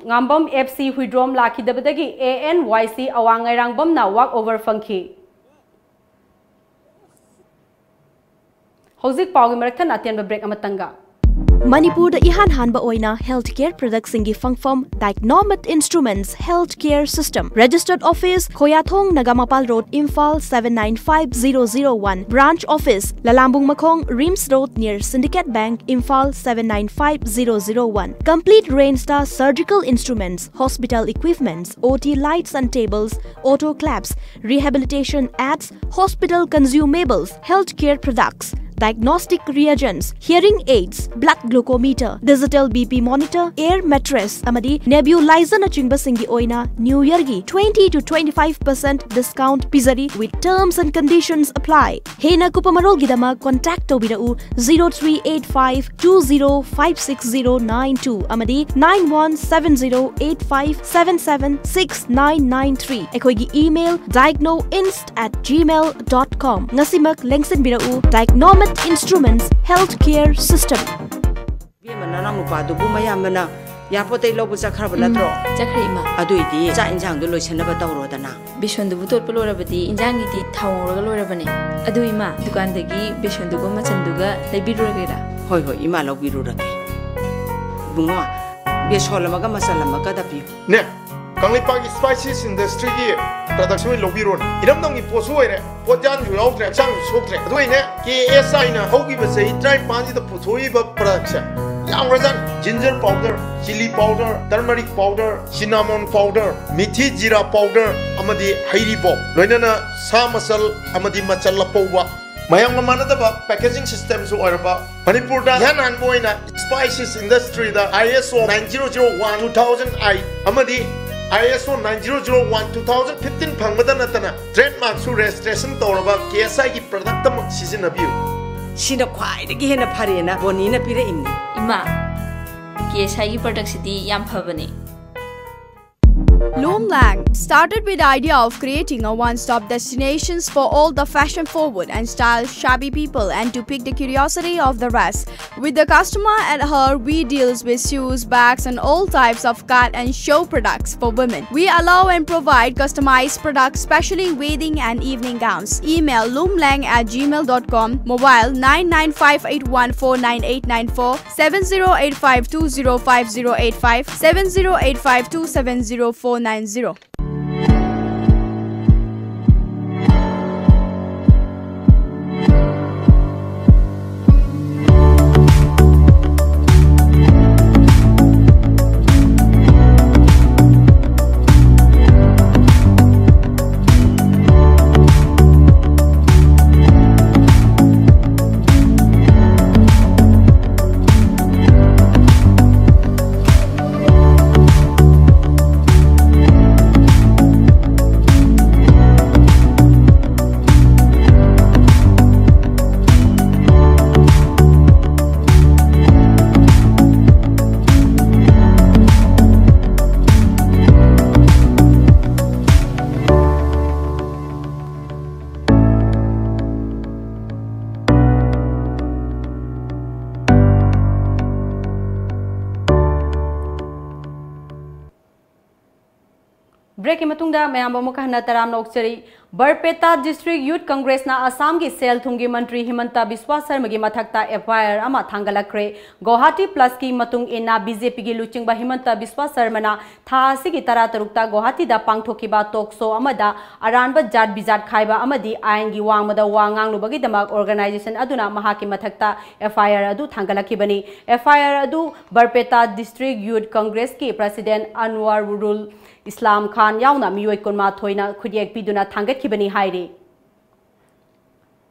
ꯉꯥꯝꯕꯝ F C Huidrom ꯂꯥꯛꯈꯤꯗꯕꯗꯒꯤ A N Y C ꯑꯋꯥꯡ ꯉꯩꯔꯥꯡꯕꯝꯅ walk over ꯐꯪꯈꯤ꯫ ꯍꯧꯖꯤꯛ ꯄꯥꯎꯒꯤ ꯃꯔꯛ ꯊꯠꯅ ꯑꯇꯦꯟꯕ break ꯑꯃꯇꯪꯒ꯫ ꯃꯅꯤꯄꯨꯔꯗ ꯏꯍꯥꯟ ꯍꯥꯟꯕ ꯑꯣꯏꯅ health care productꯁꯤꯡꯒꯤ ꯐꯪꯐꯝ Dicnomate Instruments Health Care System, Registered Office, ꯈꯣꯌꯥꯊꯣꯡ Nagamapal Road, Imphal seven nine five zero zero one, Branch Office, ꯂꯂꯥꯝꯕꯨꯡ ꯃꯈꯣꯡ, RIMS Road near Syndicate Bank, Imphal seven nine five zero zero one. Complete range ꯇ surgical instruments, hospital equipments, O T lights and tables, autoclaves, rehabilitation aids, hospital consumables, healthcare products, diagnostic reagents, hearing aids, blood glucometer, digital B P monitor, air mattress ꯑꯃꯗꯤ nebulizer ꯅꯆꯤꯡꯕꯁꯤꯡꯒꯤ ꯑꯣꯏꯅ New Yearꯒꯤ twenty to twenty five percent discount ꯄꯤꯖꯔꯤ, with terms and conditions apply. ꯍꯦꯟꯅ ꯀꯨꯞꯄ ꯃꯔꯣꯜꯒꯤꯗꯃꯛ contact ꯇꯧꯕꯤꯔꯛꯎ zero three eight five two zero five six zero nine two ꯑꯃꯗꯤ nine one seven zero eight five seven seven six nine nine three꯫ ꯑꯩꯈꯣꯏꯒꯤ email dicnoinst at gmail dot com꯫ ꯉꯁꯤꯃꯛ ꯂꯦꯡꯁꯤꯟꯕꯤꯔꯛꯎ Dicnomate Instruments Health Care System꯫ ꯏꯕꯦꯝꯃ, ꯅꯅꯥꯎ ꯅꯨꯄꯥꯗꯨꯕꯨ ꯃꯌꯥꯝꯕꯅ airportꯇꯩ ꯂꯧꯕ ꯆꯠꯈ꯭ꯔꯕ ꯎꯝ, ꯅꯠꯇ꯭ꯔꯣ? ꯆꯠꯈ꯭ꯔꯦ, ꯏꯃꯥ꯫ ꯑꯗꯨꯏꯗꯤ ꯆꯥꯛ ꯏꯟꯁꯥꯡꯗꯣ ꯂꯣꯏꯁꯤꯟꯅꯕ ꯇꯧꯔꯣꯗꯅ꯫ ꯕꯦꯁꯣꯟꯗꯨꯕꯨ ꯇꯣꯠꯄ ꯂꯣꯏꯔꯕꯗꯤ ꯏꯟꯖꯥꯡꯒꯤꯗꯤ ꯊꯥꯎ ꯉꯧꯔꯒ ꯂꯣꯏꯔꯕꯅꯦ꯫ ꯑꯗꯨ ꯏꯃꯥ, ꯗꯨꯀꯥꯟꯗꯒꯤ ꯕꯦꯁꯣꯟꯗꯨꯒ ꯃꯆꯟꯗꯨꯒ ꯂꯩꯕꯤꯔꯨꯔꯒꯦꯔꯥ? ꯍꯣꯏ, ꯍꯣꯏ, ꯏꯃꯥ ꯂꯧꯕꯤꯔꯨꯔꯒꯦ꯫ ꯏꯕꯨꯡꯉꯣ, ꯕꯦꯁꯣꯟ ꯑꯃꯒ ꯃꯆꯜ ꯑꯃꯒꯗ ꯄꯤꯌꯨ꯫ ꯅꯦ, ꯀꯪꯂꯩꯄꯥꯛꯀꯤ spices industryꯒꯤ product ꯑꯣꯏꯅ ꯂꯧꯕꯤꯔꯣꯅꯦ꯫ ꯏꯔꯝꯗꯝꯒꯤ ꯄꯣꯠꯁꯨ ꯑꯣꯏꯔꯦ, ꯄꯣꯠꯌꯥꯟꯁꯨ ꯌꯥꯎꯗ꯭ꯔꯦ, ꯍꯛꯆꯥꯡꯁꯨ ꯁꯣꯛꯇ꯭ꯔꯦ꯫ ꯑꯗꯨꯒ ꯏꯅꯦ, K S Iꯅ ꯍꯧꯈꯤꯕ ꯆꯍꯤ ꯇꯔꯥꯅꯤꯄꯥꯟꯁꯤꯗ ꯄꯨꯊꯣꯛꯏꯕ productꯁꯦ ꯌꯥꯝꯈ꯭ꯔꯖꯥꯠꯅꯤ꯫ Ginger powder, chili powder, turmeric powder, cinnamon powder, ꯃꯤꯊꯤ ꯖꯤꯔꯥ powder ꯑꯃꯗꯤ ꯍꯩꯔꯤꯕꯣꯞ, ꯂꯣꯏꯅꯅ ꯁꯥ ꯃꯆꯜ ꯑꯃꯗꯤ ꯃꯆꯜ ꯑꯄꯧꯕ ꯃꯌꯥꯝꯒ ꯃꯥꯟꯅꯗꯕ packaging systemꯁꯨ ꯑꯣꯏꯔꯕ ꯃꯅꯤꯄꯨꯔꯗ ꯏꯍꯥꯟ ꯍꯥꯟꯕ ꯑꯣꯏꯅ spices industryꯗ ISO nine zero zero one two thousand eight ꯑꯃꯗꯤ ISO nine zero zero one two thousand fifteen ꯐꯪꯕꯗ ꯅꯠꯇꯅ trademarkꯁꯨ registration ꯇꯧꯔꯕ KSIꯒꯤ product ꯑꯃ ꯁꯤꯖꯤꯟꯅꯕꯤꯌꯨ꯫ ꯁꯤꯅ ꯈ꯭ꯋꯥꯏꯗꯒꯤ ꯍꯦꯟꯅ ꯐꯔꯦꯅ ꯕꯣꯅꯤꯅ ꯄꯤꯔꯛꯏꯅꯤ꯫ ꯏꯃꯥ, KSIꯒꯤ productꯁꯤꯗꯤ ꯌꯥꯝ ꯐꯕꯅꯦ꯫ Loomlang started with the idea of creating a one-stop destinations for all the fashion-forward and style-savvy people and to pique the curiosity of the rest. With the customer at heart, we deals with shoes, bags, and all types of cut and show products for women. We allow and provide customized products, specially wedding and evening gowns. Email loomlang at gmail dot com. Mobile nine nine five eight one four nine eight nine four, seven zero eight five two zero five zero eight five, seven zero eight five two seven zero four nine zero. Breakꯀꯤ ꯃꯇꯨꯡꯗ ꯃꯌꯥꯝꯕꯨ ꯑꯃꯨꯛ ꯍꯟꯅ ꯇꯔꯥꯝꯅ ꯑꯣꯛꯆꯔꯤ꯫ ꯕꯔꯄꯦꯇꯥ District Youth Congressꯅ ꯑꯁꯥꯝꯒꯤ ꯁꯦꯜ ꯊꯨꯝꯒꯤ ꯃꯟꯇ꯭ꯔꯤ ꯍꯤꯃꯟꯇ ꯕꯤꯁ꯭ꯋꯥ ꯁꯔꯃꯒꯤ ꯃꯊꯛꯇ FIR ꯑꯃ ꯊꯥꯡꯒꯠꯂꯛꯈ꯭ꯔꯦ꯫ ꯒꯧꯍꯥꯇꯤ Plusꯀꯤ ꯃꯇꯨꯡ ꯏꯟꯅ BJPꯒꯤ ꯂꯨꯆꯤꯡꯕ ꯍꯤꯃꯟꯇ ꯕꯤꯁ꯭ꯋꯥ ꯁꯔꯃꯅ ꯊꯥ ꯑꯁꯤꯒꯤ ꯇꯔꯥꯇꯔꯨꯛꯇ ꯒꯧꯍꯥꯇꯤꯗ ꯄꯥꯡꯊꯣꯛꯈꯤꯕ talk show ꯑꯃꯗ ꯑꯔꯥꯟꯕ ꯖꯥꯠ ꯕꯤꯖꯥꯠ ꯈꯥꯏꯕ ꯑꯃꯗꯤ ꯑꯥꯏꯟꯒꯤ ꯋꯥꯡꯃꯗ ꯋꯥ ꯉꯥꯡꯂꯨꯕꯒꯤꯗꯃꯛ organization ꯑꯗꯨꯅ ꯃꯍꯥꯛꯀꯤ ꯃꯊꯛꯇ FIR ꯑꯗꯨ ꯊꯥꯡꯒꯠꯂꯛꯈꯤꯕꯅꯤ꯫ FIR ꯑꯗꯨ ꯕꯔꯄꯦꯇꯥ District Youth Congressꯀꯤ President ꯑꯟꯋꯥꯔꯨꯜ ꯏꯁꯂꯥꯝ ꯈꯥꯟ ꯌꯥꯎꯅ ꯃꯤꯑꯣꯏ ꯀꯨꯟꯃꯥꯊꯣꯏꯅ ꯈꯨꯠꯌꯦꯛ ꯄꯤꯗꯨꯅ ꯊꯥꯡꯒꯠꯈꯤꯕꯅꯤ ꯍꯥꯏꯔꯤ꯫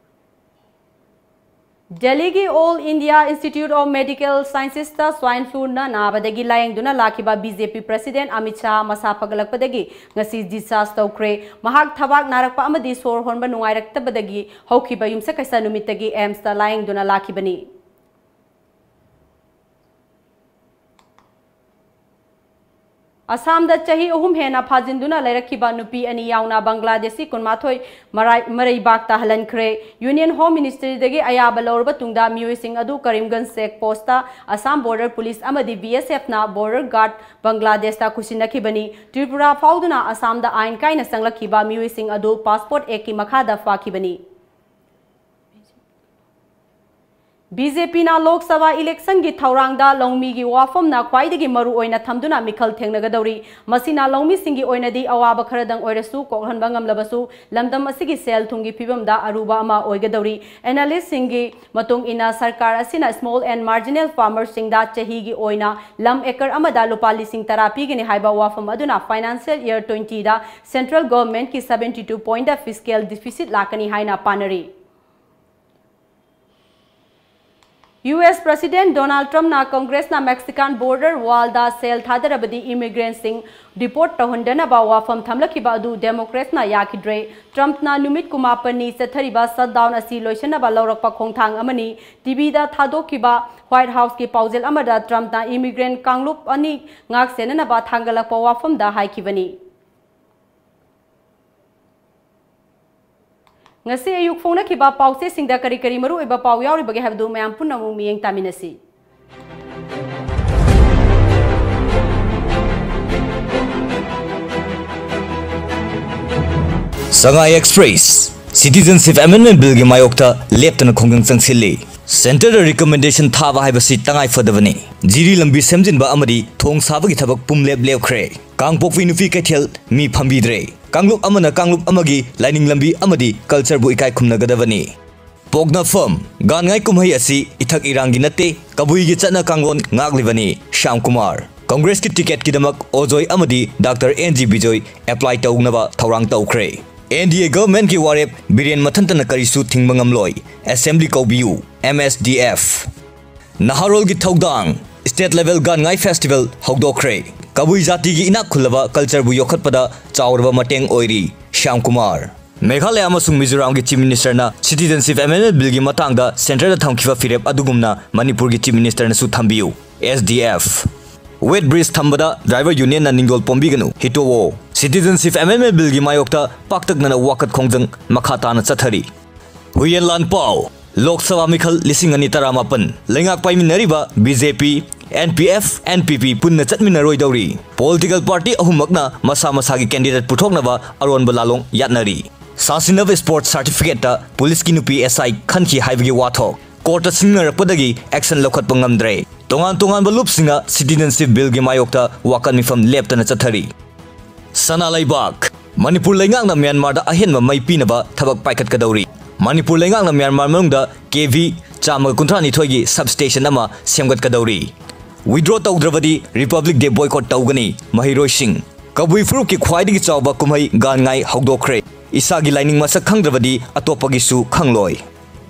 ꯗꯦꯜꯂꯤꯒꯤ All India Institute of Medical Sciences ꯇ swine flu ꯅ ꯅꯥꯕꯗꯒꯤ ꯂꯥꯌꯦꯡꯗꯨꯅ ꯂꯥꯛꯈꯤꯕ BJP President Amit Shah ꯃꯁꯥ ꯐꯒꯠꯂꯛꯄꯗꯒꯤ ꯉꯁꯤ discharge ꯇꯧꯈ꯭ꯔꯦ꯫ ꯃꯍꯥꯛ ꯊꯕꯥꯛ ꯅꯥꯔꯛꯄ ꯑꯃꯗꯤ ꯁꯣꯔ ꯍꯣꯟꯕ ꯅꯨꯡꯉꯥꯏꯔꯛꯇꯕꯗꯒꯤ ꯍꯧꯈꯤꯕ ꯌꯨꯝꯁꯀꯩꯁ ꯅꯨꯃꯤꯠꯇꯒꯤ AIIMS ꯇ ꯂꯥꯌꯦꯡꯗꯨꯅ ꯂꯥꯛꯈꯤꯕꯅꯤ꯫ ꯑꯁꯥꯝꯗ ꯆꯍꯤ ꯑꯍꯨꯝ ꯍꯦꯟꯅ ꯐꯥꯖꯤꯟꯗꯨꯅ ꯂꯩꯔꯛꯈꯤꯕ ꯅꯨꯄꯤ ꯑꯅꯤ ꯌꯥꯎꯅ ꯕꯪꯒ꯭ꯂꯥꯗꯦꯁꯤ ꯀꯨꯟꯃꯥꯊꯣꯏ ꯃꯔꯥꯏ-, ꯃꯔꯩꯕꯥꯛꯇ ꯍꯜꯍꯟꯈ꯭ꯔꯦ꯫ Union Home Ministry ꯗꯒꯤ ꯑꯌꯥꯕ ꯂꯧꯔꯕ ꯇꯨꯡꯗ ꯃꯤꯑꯣꯏꯁꯤꯡ ꯑꯗꯨ ꯀꯔꯤꯝꯒꯟꯖ check post ꯇ ꯑꯁꯥꯝ border police ꯑꯃꯗꯤ BSF ꯅ border guard ꯕꯪꯒ꯭ꯂꯥꯗꯦꯁꯇ ꯈꯨꯠꯁꯤꯟꯅꯈꯤꯕꯅꯤ꯫ ꯇ꯭ꯔꯤꯄꯨꯔꯥ ꯐꯥꯎꯗꯨꯅ ꯑꯁꯥꯝꯗ ꯑꯥꯏꯟ ꯀꯥꯏꯅ ꯆꯪꯂꯛꯈꯤꯕ ꯃꯤꯑꯣꯏꯁꯤꯡ ꯑꯗꯨ Passport Act ꯀꯤ ꯃꯈꯥꯗ ꯐꯥꯈꯤꯕꯅꯤ꯫ BJP ꯅ ꯂꯣꯛ ꯁꯚꯥ election ꯒꯤ ꯊꯧꯔꯥꯡꯗ ꯂꯧꯃꯤꯒꯤ ꯋꯥꯐꯝꯅ ꯈ꯭ꯋꯥꯏꯗꯒꯤ ꯃꯔꯨ ꯑꯣꯏꯅ ꯊꯝꯗꯨꯅ ꯃꯤꯈꯜ ꯊꯦꯡꯅꯒꯗꯧꯔꯤ꯫ ꯃꯁꯤꯅ ꯂꯧꯃꯤꯁꯤꯡꯒꯤ ꯑꯣꯏꯅꯗꯤ ꯑꯋꯥꯕ ꯈꯔꯗꯪ ꯑꯣꯏꯔꯁꯨ ꯀꯣꯛꯍꯟꯕ ꯉꯝꯂꯕꯁꯨ, ꯂꯝꯗꯝ ꯑꯁꯤꯒꯤ ꯁꯦꯜ ꯊꯨꯝꯒꯤ ꯐꯤꯕꯝꯗ ꯑꯔꯨꯕ ꯑꯃ ꯑꯣꯏꯒꯗꯧꯔꯤ꯫ Analyst ꯁꯤꯡꯒꯤ ꯃꯇꯨꯡ ꯏꯟꯅ, ꯁꯔꯀꯥꯔ ꯑꯁꯤꯅ small and marginal farmers ꯁꯤꯡꯗ ꯆꯍꯤꯒꯤ ꯑꯣꯏꯅ ꯂꯝ acre ꯑꯃꯗ ꯂꯨꯄꯥ ꯂꯤꯁꯤꯡ ꯇꯔꯥ ꯄꯤꯒꯅꯤ ꯍꯥꯏꯕ ꯋꯥꯐꯝ ꯑꯗꯨꯅ financial year twenty ꯗ central government ꯀꯤ seventy two point ꯗ fiscal deficit ꯂꯥꯛꯀꯅꯤ ꯍꯥꯏꯅ ꯄꯥꯅꯔꯤ꯫ US President Donald Trump ꯅ Congress ꯅ Mexican border wall ꯗ ꯁꯦꯜ ꯊꯥꯗꯔꯕꯗꯤ immigrant ꯁꯤꯡ deport ꯇꯧꯍꯟꯗꯅꯕ ꯋꯥꯐꯝ ꯊꯝꯂꯛꯈꯤꯕ ꯑꯗꯨ Democrats ꯅ ꯌꯥꯈꯤꯗ꯭ꯔꯦ꯫ Trump ꯅ ꯅꯨꯃꯤꯠ ꯀꯨꯟꯃꯥꯄꯟꯅꯤ ꯆꯠꯊꯔꯤꯕ shutdown ꯑꯁꯤ ꯂꯣꯏꯁꯤꯟꯅꯕ ꯂꯧꯔꯛꯄ ꯈꯣꯡꯊꯥꯡ ꯑꯃꯅꯤ꯫ TV ꯗ ꯊꯥꯗꯣꯛꯈꯤꯕ White House ꯀꯤ ꯄꯥꯎꯖꯦꯜ ꯑꯃꯗ Trump ꯅ immigrant ꯀꯥꯡꯂꯨꯞ ꯑꯅꯤ ꯉꯥꯛ ꯁꯦꯟꯅꯅꯕ ꯊꯥꯡꯒꯠꯂꯛꯄ ꯋꯥꯐꯝꯗ ꯍꯥꯏꯈꯤꯕꯅꯤ꯫ ꯉꯁꯤ ꯑꯌꯨꯛ ꯐꯣꯡꯅꯈꯤꯕ ꯄꯥꯎꯆꯦꯁꯤꯡꯗ ꯀꯔꯤ ꯀꯔꯤ ꯃꯔꯨꯑꯣꯏꯕ ꯄꯥꯎ ꯌꯥꯎꯔꯤꯕꯒꯦ ꯍꯥꯏꯕꯗꯨ ꯃꯌꯥꯝ ꯄꯨꯟꯅ ꯑꯃꯨꯛ ꯃꯤꯠꯌꯦꯡ ꯇꯥꯃꯤꯟꯅꯁꯤ꯫ ꯁꯉꯥꯏ ꯑꯦꯛꯁꯄ꯭ꯔꯦꯁ꯫ Citizenship Amendment Bill ꯒꯤ ꯃꯥꯌꯣꯛꯇ ꯂꯦꯞꯇꯅ ꯈꯣꯡꯖꯪ ꯆꯪꯁꯤꯜꯂꯤ꯫ Centre ꯗ recommendation ꯊꯥꯕ ꯍꯥꯏꯕꯁꯤ ꯇꯉꯥꯏ ꯐꯗꯕꯅꯤ꯫ ꯖꯤꯔꯤ ꯂꯝꯕꯤ ꯁꯦꯝꯖꯤꯟꯕ ꯑꯃꯗꯤ ꯊꯣꯡ ꯁꯥꯕꯒꯤ ꯊꯕꯛ ꯄꯨꯝꯂꯦꯞ ꯂꯦꯞꯈ꯭ꯔꯦ꯫ ꯀꯥꯡꯄꯣꯛꯄꯤ ꯅꯨꯄꯤ ꯀꯩꯊꯦꯜ ꯃꯤ ꯐꯝꯕꯤꯗ꯭ꯔꯦ꯫ ꯀꯥꯡꯂꯨꯞ ꯑꯃꯅ ꯀꯥꯡꯂꯨꯞ ꯑꯃꯒꯤ ꯂꯥꯏꯅꯤꯡ ꯂꯝꯕꯤ ꯑꯃꯗꯤ culture ꯕꯨ ꯏꯀꯥꯏ ꯈꯨꯝꯅꯒꯗꯕꯅꯤ꯫ ꯄꯣꯛꯅꯐꯝ꯫ ꯒꯥꯟꯉꯥꯏ ꯀꯨꯝꯍꯩ ꯑꯁꯤ ꯏꯊꯛ ꯏꯔꯥꯡꯒꯤ ꯅꯠꯇꯦ, ꯀꯕꯨꯏꯒꯤ ꯆꯠꯅ ꯀꯥꯡꯂꯣꯟ ꯉꯥꯛꯂꯤꯕꯅꯤ꯫ ꯁ꯭ꯌꯥꯝ ꯀꯨꯃꯥꯔ꯫ Congress ꯀꯤ ticket ꯀꯤꯗꯃꯛ ꯑꯣꯖꯣꯏ ꯑꯃꯗꯤ Doctor N G Bijoy apply ꯇꯧꯅꯕ ꯊꯧꯔꯥꯡ ꯇꯧꯈ꯭ꯔꯦ꯫ NDA government ꯀꯤ ꯋꯥꯔꯦꯞ ꯕꯤꯔꯦꯟ ꯃꯊꯟꯇꯅ ꯀꯔꯤꯁꯨ ꯊꯤꯡꯕ ꯉꯝꯂꯣꯏ꯫ Assembly ꯀꯧꯕꯤꯌꯨ꯫ M S D F꯫ ꯅꯍꯥꯔꯣꯜꯒꯤ ꯊꯧꯗꯥꯡ, State Level ꯒꯥꯟꯉꯥꯏ Festival ꯍꯧꯗꯣꯛꯈ꯭ꯔꯦ꯫ ꯀꯕꯨꯏ ꯖꯥꯇꯤꯒꯤ ꯏꯅꯥꯛ ꯈꯨꯜꯂꯕ culture ꯕꯨ ꯌꯣꯛꯈꯠꯄꯗ ꯆꯥꯎꯔꯕ ꯃꯇꯦꯡ ꯑꯣꯏꯔꯤ, ꯁ꯭ꯌꯥꯝ ꯀꯨꯃꯥꯔ꯫ ꯃꯦꯘꯥꯂꯌꯥ ꯑꯃꯁꯨꯡ ꯃꯤꯖꯣꯔꯥꯝꯒꯤ Chief Minister ꯅ Citizenship Amendment Bill ꯒꯤ ꯃꯇꯥꯡꯗ centre ꯗ ꯊꯝꯈꯤꯕ ꯐꯤꯔꯦꯞ ꯑꯗꯨꯒꯨꯝꯅ ꯃꯅꯤꯄꯨꯔꯒꯤ Chief Minister ꯅꯁꯨ ꯊꯝꯕꯤꯌꯨ, S D F꯫ Weight bridge ꯊꯝꯕꯗ driver union ꯅ ꯅꯤꯡꯗꯣꯜ ꯄꯣꯝꯕꯤꯒꯅꯨ, ꯍꯤꯇꯣꯋꯣ꯫ Citizenship Amendment Bill ꯒꯤ ꯃꯥꯌꯣꯛꯇ ꯄꯥꯛꯇꯛꯅꯅ ꯋꯥꯀꯠ ꯈꯣꯡꯖꯪ ꯃꯈꯥ ꯇꯥꯅ ꯆꯠꯊꯔꯤ꯫ ꯍꯨꯏꯌꯦꯟ ꯂꯥꯟ ꯄꯥꯎ, ꯂꯣꯛ ꯁꯚꯥ ꯃꯤꯈꯜ ꯂꯤꯁꯤꯡ ꯑꯅꯤ ꯇꯔꯥꯃꯥꯄꯟ, ꯂꯩꯉꯥꯛ ꯄꯥꯏꯃꯤꯟꯅꯔꯤꯕ B J P, N P F, N P P ꯄꯨꯟꯅ ꯆꯠꯃꯤꯟꯅꯔꯣꯏꯗꯧꯔꯤ꯫ Political party ꯑꯍꯨꯝꯃꯛꯅ ꯃꯁꯥ ꯃꯁꯥꯒꯤ candidate ꯄꯨꯊꯣꯛꯅꯕ ꯑꯔꯣꯟꯕ ꯂꯥꯂꯣꯡ ꯌꯥꯠꯅꯔꯤ꯫ ꯁꯥꯁꯤꯟꯅꯕ sports certificate ꯇ police ꯀꯤ ꯅꯨꯄꯤ S I ꯈꯟꯈꯤ ꯍꯥꯏꯕꯒꯤ ꯋꯥꯊꯣꯛ꯫ Court ꯇ ꯁꯤꯡꯅꯔꯛꯄꯗꯒꯤ action ꯂꯧꯈꯠꯄ ꯉꯝꯗ꯭ꯔꯦ꯫ ꯇꯣꯉꯥꯟ ꯇꯣꯉꯥꯟꯕ ꯂꯨꯞꯁꯤꯡꯅ Citizenship Bill ꯒꯤ ꯃꯥꯌꯣꯛꯇ ꯋꯥꯀꯠ ꯃꯤꯐꯝ ꯂꯦꯞꯇꯅ ꯆꯠꯊꯔꯤ꯫ ꯁꯅꯥ ꯂꯩꯕꯥꯛ, ꯃꯅꯤꯄꯨꯔ ꯂꯩꯉꯥꯛꯅ ꯃ꯭ꯌꯥꯟꯃꯥꯔꯗ ꯑꯍꯦꯟꯕ ꯃꯩ ꯄꯤꯅꯕ ꯊꯕꯛ ꯄꯥꯏꯈꯠꯀꯗꯧꯔꯤ꯫ ꯃꯅꯤꯄꯨꯔ ꯂꯩꯉꯥꯛꯅ ꯃ꯭ꯌꯥꯟꯃꯥꯔ ꯃꯅꯨꯡꯗ K V ꯆꯥꯝꯃꯒ ꯀꯨꯟꯊ꯭ꯔꯥ ꯅꯤꯊꯣꯏꯒꯤ substation ꯑꯃ ꯁꯦꯝꯒꯠꯀꯗꯧꯔꯤ꯫ Withdraw ꯇꯧꯗ꯭ꯔꯕꯗꯤ Republic Day boycott ꯇꯧꯒꯅꯤ, ꯃꯍꯩꯔꯣꯏꯁꯤꯡ꯫ ꯀꯕꯨꯏ ꯐꯨꯔꯨꯞꯀꯤ ꯈ꯭ꯋꯥꯏꯗꯒꯤ ꯆꯥꯎꯕ ꯀꯨꯝꯍꯩ ꯒꯥꯟꯉꯥꯏ ꯍꯧꯗꯣꯛꯈ꯭ꯔꯦ꯫ ꯏꯁꯥꯒꯤ ꯂꯥꯏꯅꯤꯡ ꯃꯁꯛ ꯈꯪꯗ꯭ꯔꯕꯗꯤ ꯑꯇꯣꯞꯄꯒꯤꯁꯨ ꯈꯪꯂꯣꯏ꯫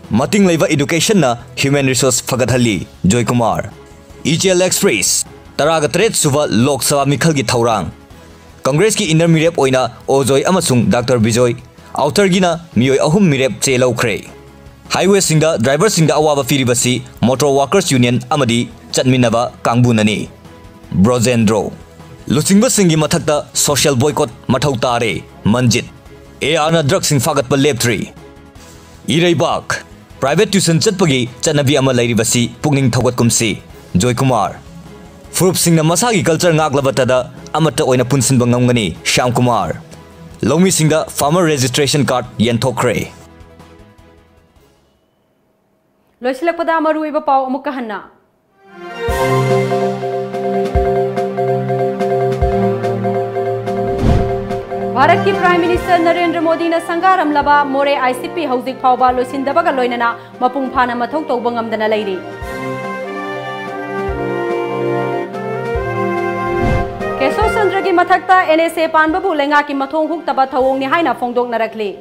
ꯃꯇꯤꯡ ꯂꯩꯕ education ꯅ human resource ꯐꯒꯠꯍꯜꯂꯤ, ꯖꯣꯏꯀꯨꯃꯥꯔ꯫ ꯏꯆꯦꯜ Express, ꯇꯔꯥꯒ ꯇꯔꯦꯠ ꯁꯨꯕ ꯂꯣꯛ ꯁꯚꯥ ꯃꯤꯈꯜꯒꯤ ꯊꯧꯔꯥꯡ꯫ Congress ꯀꯤ inner ꯃꯤꯔꯦꯞ ꯑꯣꯏꯅ ꯑꯣꯖꯣꯏ ꯑꯃꯁꯨꯡ Doctor ꯕꯤꯖꯣꯏ, outer ꯒꯤꯅ ꯃꯤꯑꯣꯏ ꯑꯍꯨꯝ ꯃꯤꯔꯦꯞ ꯆꯦ ꯂꯧꯈ꯭ꯔꯦ꯫ Highway ꯁꯤꯡꯗ driver ꯁꯤꯡꯗ ꯑꯋꯥꯕ ꯄꯤꯔꯤꯕꯁꯤ Motor Workers Union ꯑꯃꯗꯤ ꯆꯠꯃꯤꯟꯅꯕ ꯀꯥꯡꯕꯨꯅꯅꯤ꯫ ꯕ꯭ꯔꯣꯖꯦꯟꯗ꯭ꯔꯣ, ꯂꯨꯆꯤꯡꯕꯁꯤꯡꯒꯤ ꯃꯊꯛꯇ social boycott ꯃꯊꯧ ꯇꯥꯔꯦ, ꯃꯟꯖꯤꯠ꯫ A R ꯅ drug ꯁꯤꯡ ꯐꯥꯒꯠꯄ ꯂꯦꯞꯇ꯭ꯔꯤ꯫ ꯏꯔꯩꯕꯥꯛ, private tuition ꯆꯠꯄꯒꯤ ꯆꯠꯅꯕꯤ ꯑꯃ ꯂꯩꯔꯤꯕꯁꯤ ꯄꯨꯛꯅꯤꯡ ꯊꯧꯒꯠꯀꯨꯝꯁꯤ, ꯖꯣꯏꯀꯨꯃꯥꯔ꯫ ꯐꯨꯔꯨꯞꯁꯤꯡꯅ ꯃꯁꯥꯒꯤ culture ꯉꯥꯛꯂꯕꯇꯗ ꯑꯃꯠꯇ ꯑꯣꯏꯅ ꯄꯨꯟꯁꯤꯟꯕ ꯉꯝꯒꯅꯤ, ꯁ꯭ꯌꯥꯝ ꯀꯨꯃꯥꯔ꯫ ꯂꯧꯃꯤꯁꯤꯡꯗ farmer registration card ꯌꯦꯟꯊꯣꯛꯈ꯭ꯔꯦ꯫ ꯂꯣꯏꯁꯤꯜꯂꯛꯄꯗ ꯃꯔꯨꯑꯣꯏꯕ ꯄꯥꯎ ꯑꯃꯨꯛꯀ ꯍꯟꯅ꯫ ꯚꯥꯔꯠꯀꯤ Prime Minister ꯅꯔꯦꯟꯗ꯭ꯔ ꯃꯣꯗꯤꯅ ꯁꯪꯒꯥꯔꯝꯂꯕ ꯃꯣꯔꯦ I C P ꯍꯧꯖꯤꯛ ꯐꯥꯎꯕ ꯂꯣꯏꯁꯤꯟꯗꯕꯒ ꯂꯣꯏꯅꯅ ꯃꯄꯨꯡ ꯐꯥꯅ ꯃꯊꯧ ꯇꯧꯕ ꯉꯝꯗꯅ ꯂꯩꯔꯤ꯫ ꯀꯦꯁꯣ ꯆꯟꯗ꯭ꯔꯒꯤ ꯃꯊꯛꯇ N S A ꯄꯥꯟꯕꯕꯨ ꯂꯩꯉꯥꯛꯀꯤ ꯃꯊꯣꯡ ꯍꯨꯛꯇꯕ ꯊꯧꯑꯣꯡꯅꯤ ꯍꯥꯏꯅ ꯐꯣꯡꯗꯣꯛꯅꯔꯛꯂꯤ꯫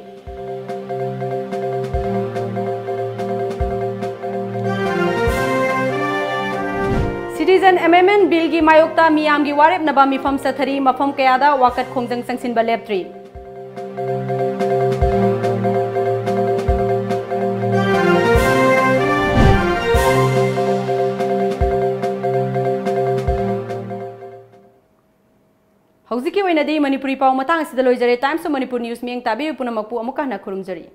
Citizen Amendment Billꯒꯤ ꯃꯥꯌꯣꯛꯇ ꯃꯤꯌꯥꯝꯒꯤ ꯋꯥꯔꯦꯞꯅꯕ ꯃꯤꯐꯝ ꯆꯠꯊꯔꯤ, ꯃꯐꯝ ꯀꯌꯥꯗ ꯋꯥꯀꯠ ꯈꯣꯡꯖꯪ ꯆꯪꯁꯤꯟꯕ ꯂꯦꯞꯇ꯭ꯔꯤ꯫ ꯍꯧꯖꯤꯛꯀꯤ ꯑꯣꯏꯅꯗꯤ ꯃꯅꯤꯄꯨꯔꯤ ꯄꯥꯎ ꯃꯇꯥꯡ ꯑꯁꯤꯗ ꯂꯣꯏꯖꯔꯦ꯫ Times of Manipur News ꯃꯤꯠꯌꯦꯡ ꯇꯥꯕꯤꯔꯤꯕ ꯄꯨꯝꯅꯃꯛꯄꯨ ꯑꯃꯨꯛꯀ ꯍꯟꯅ ꯈꯨꯔꯨꯝꯖꯔꯤ꯫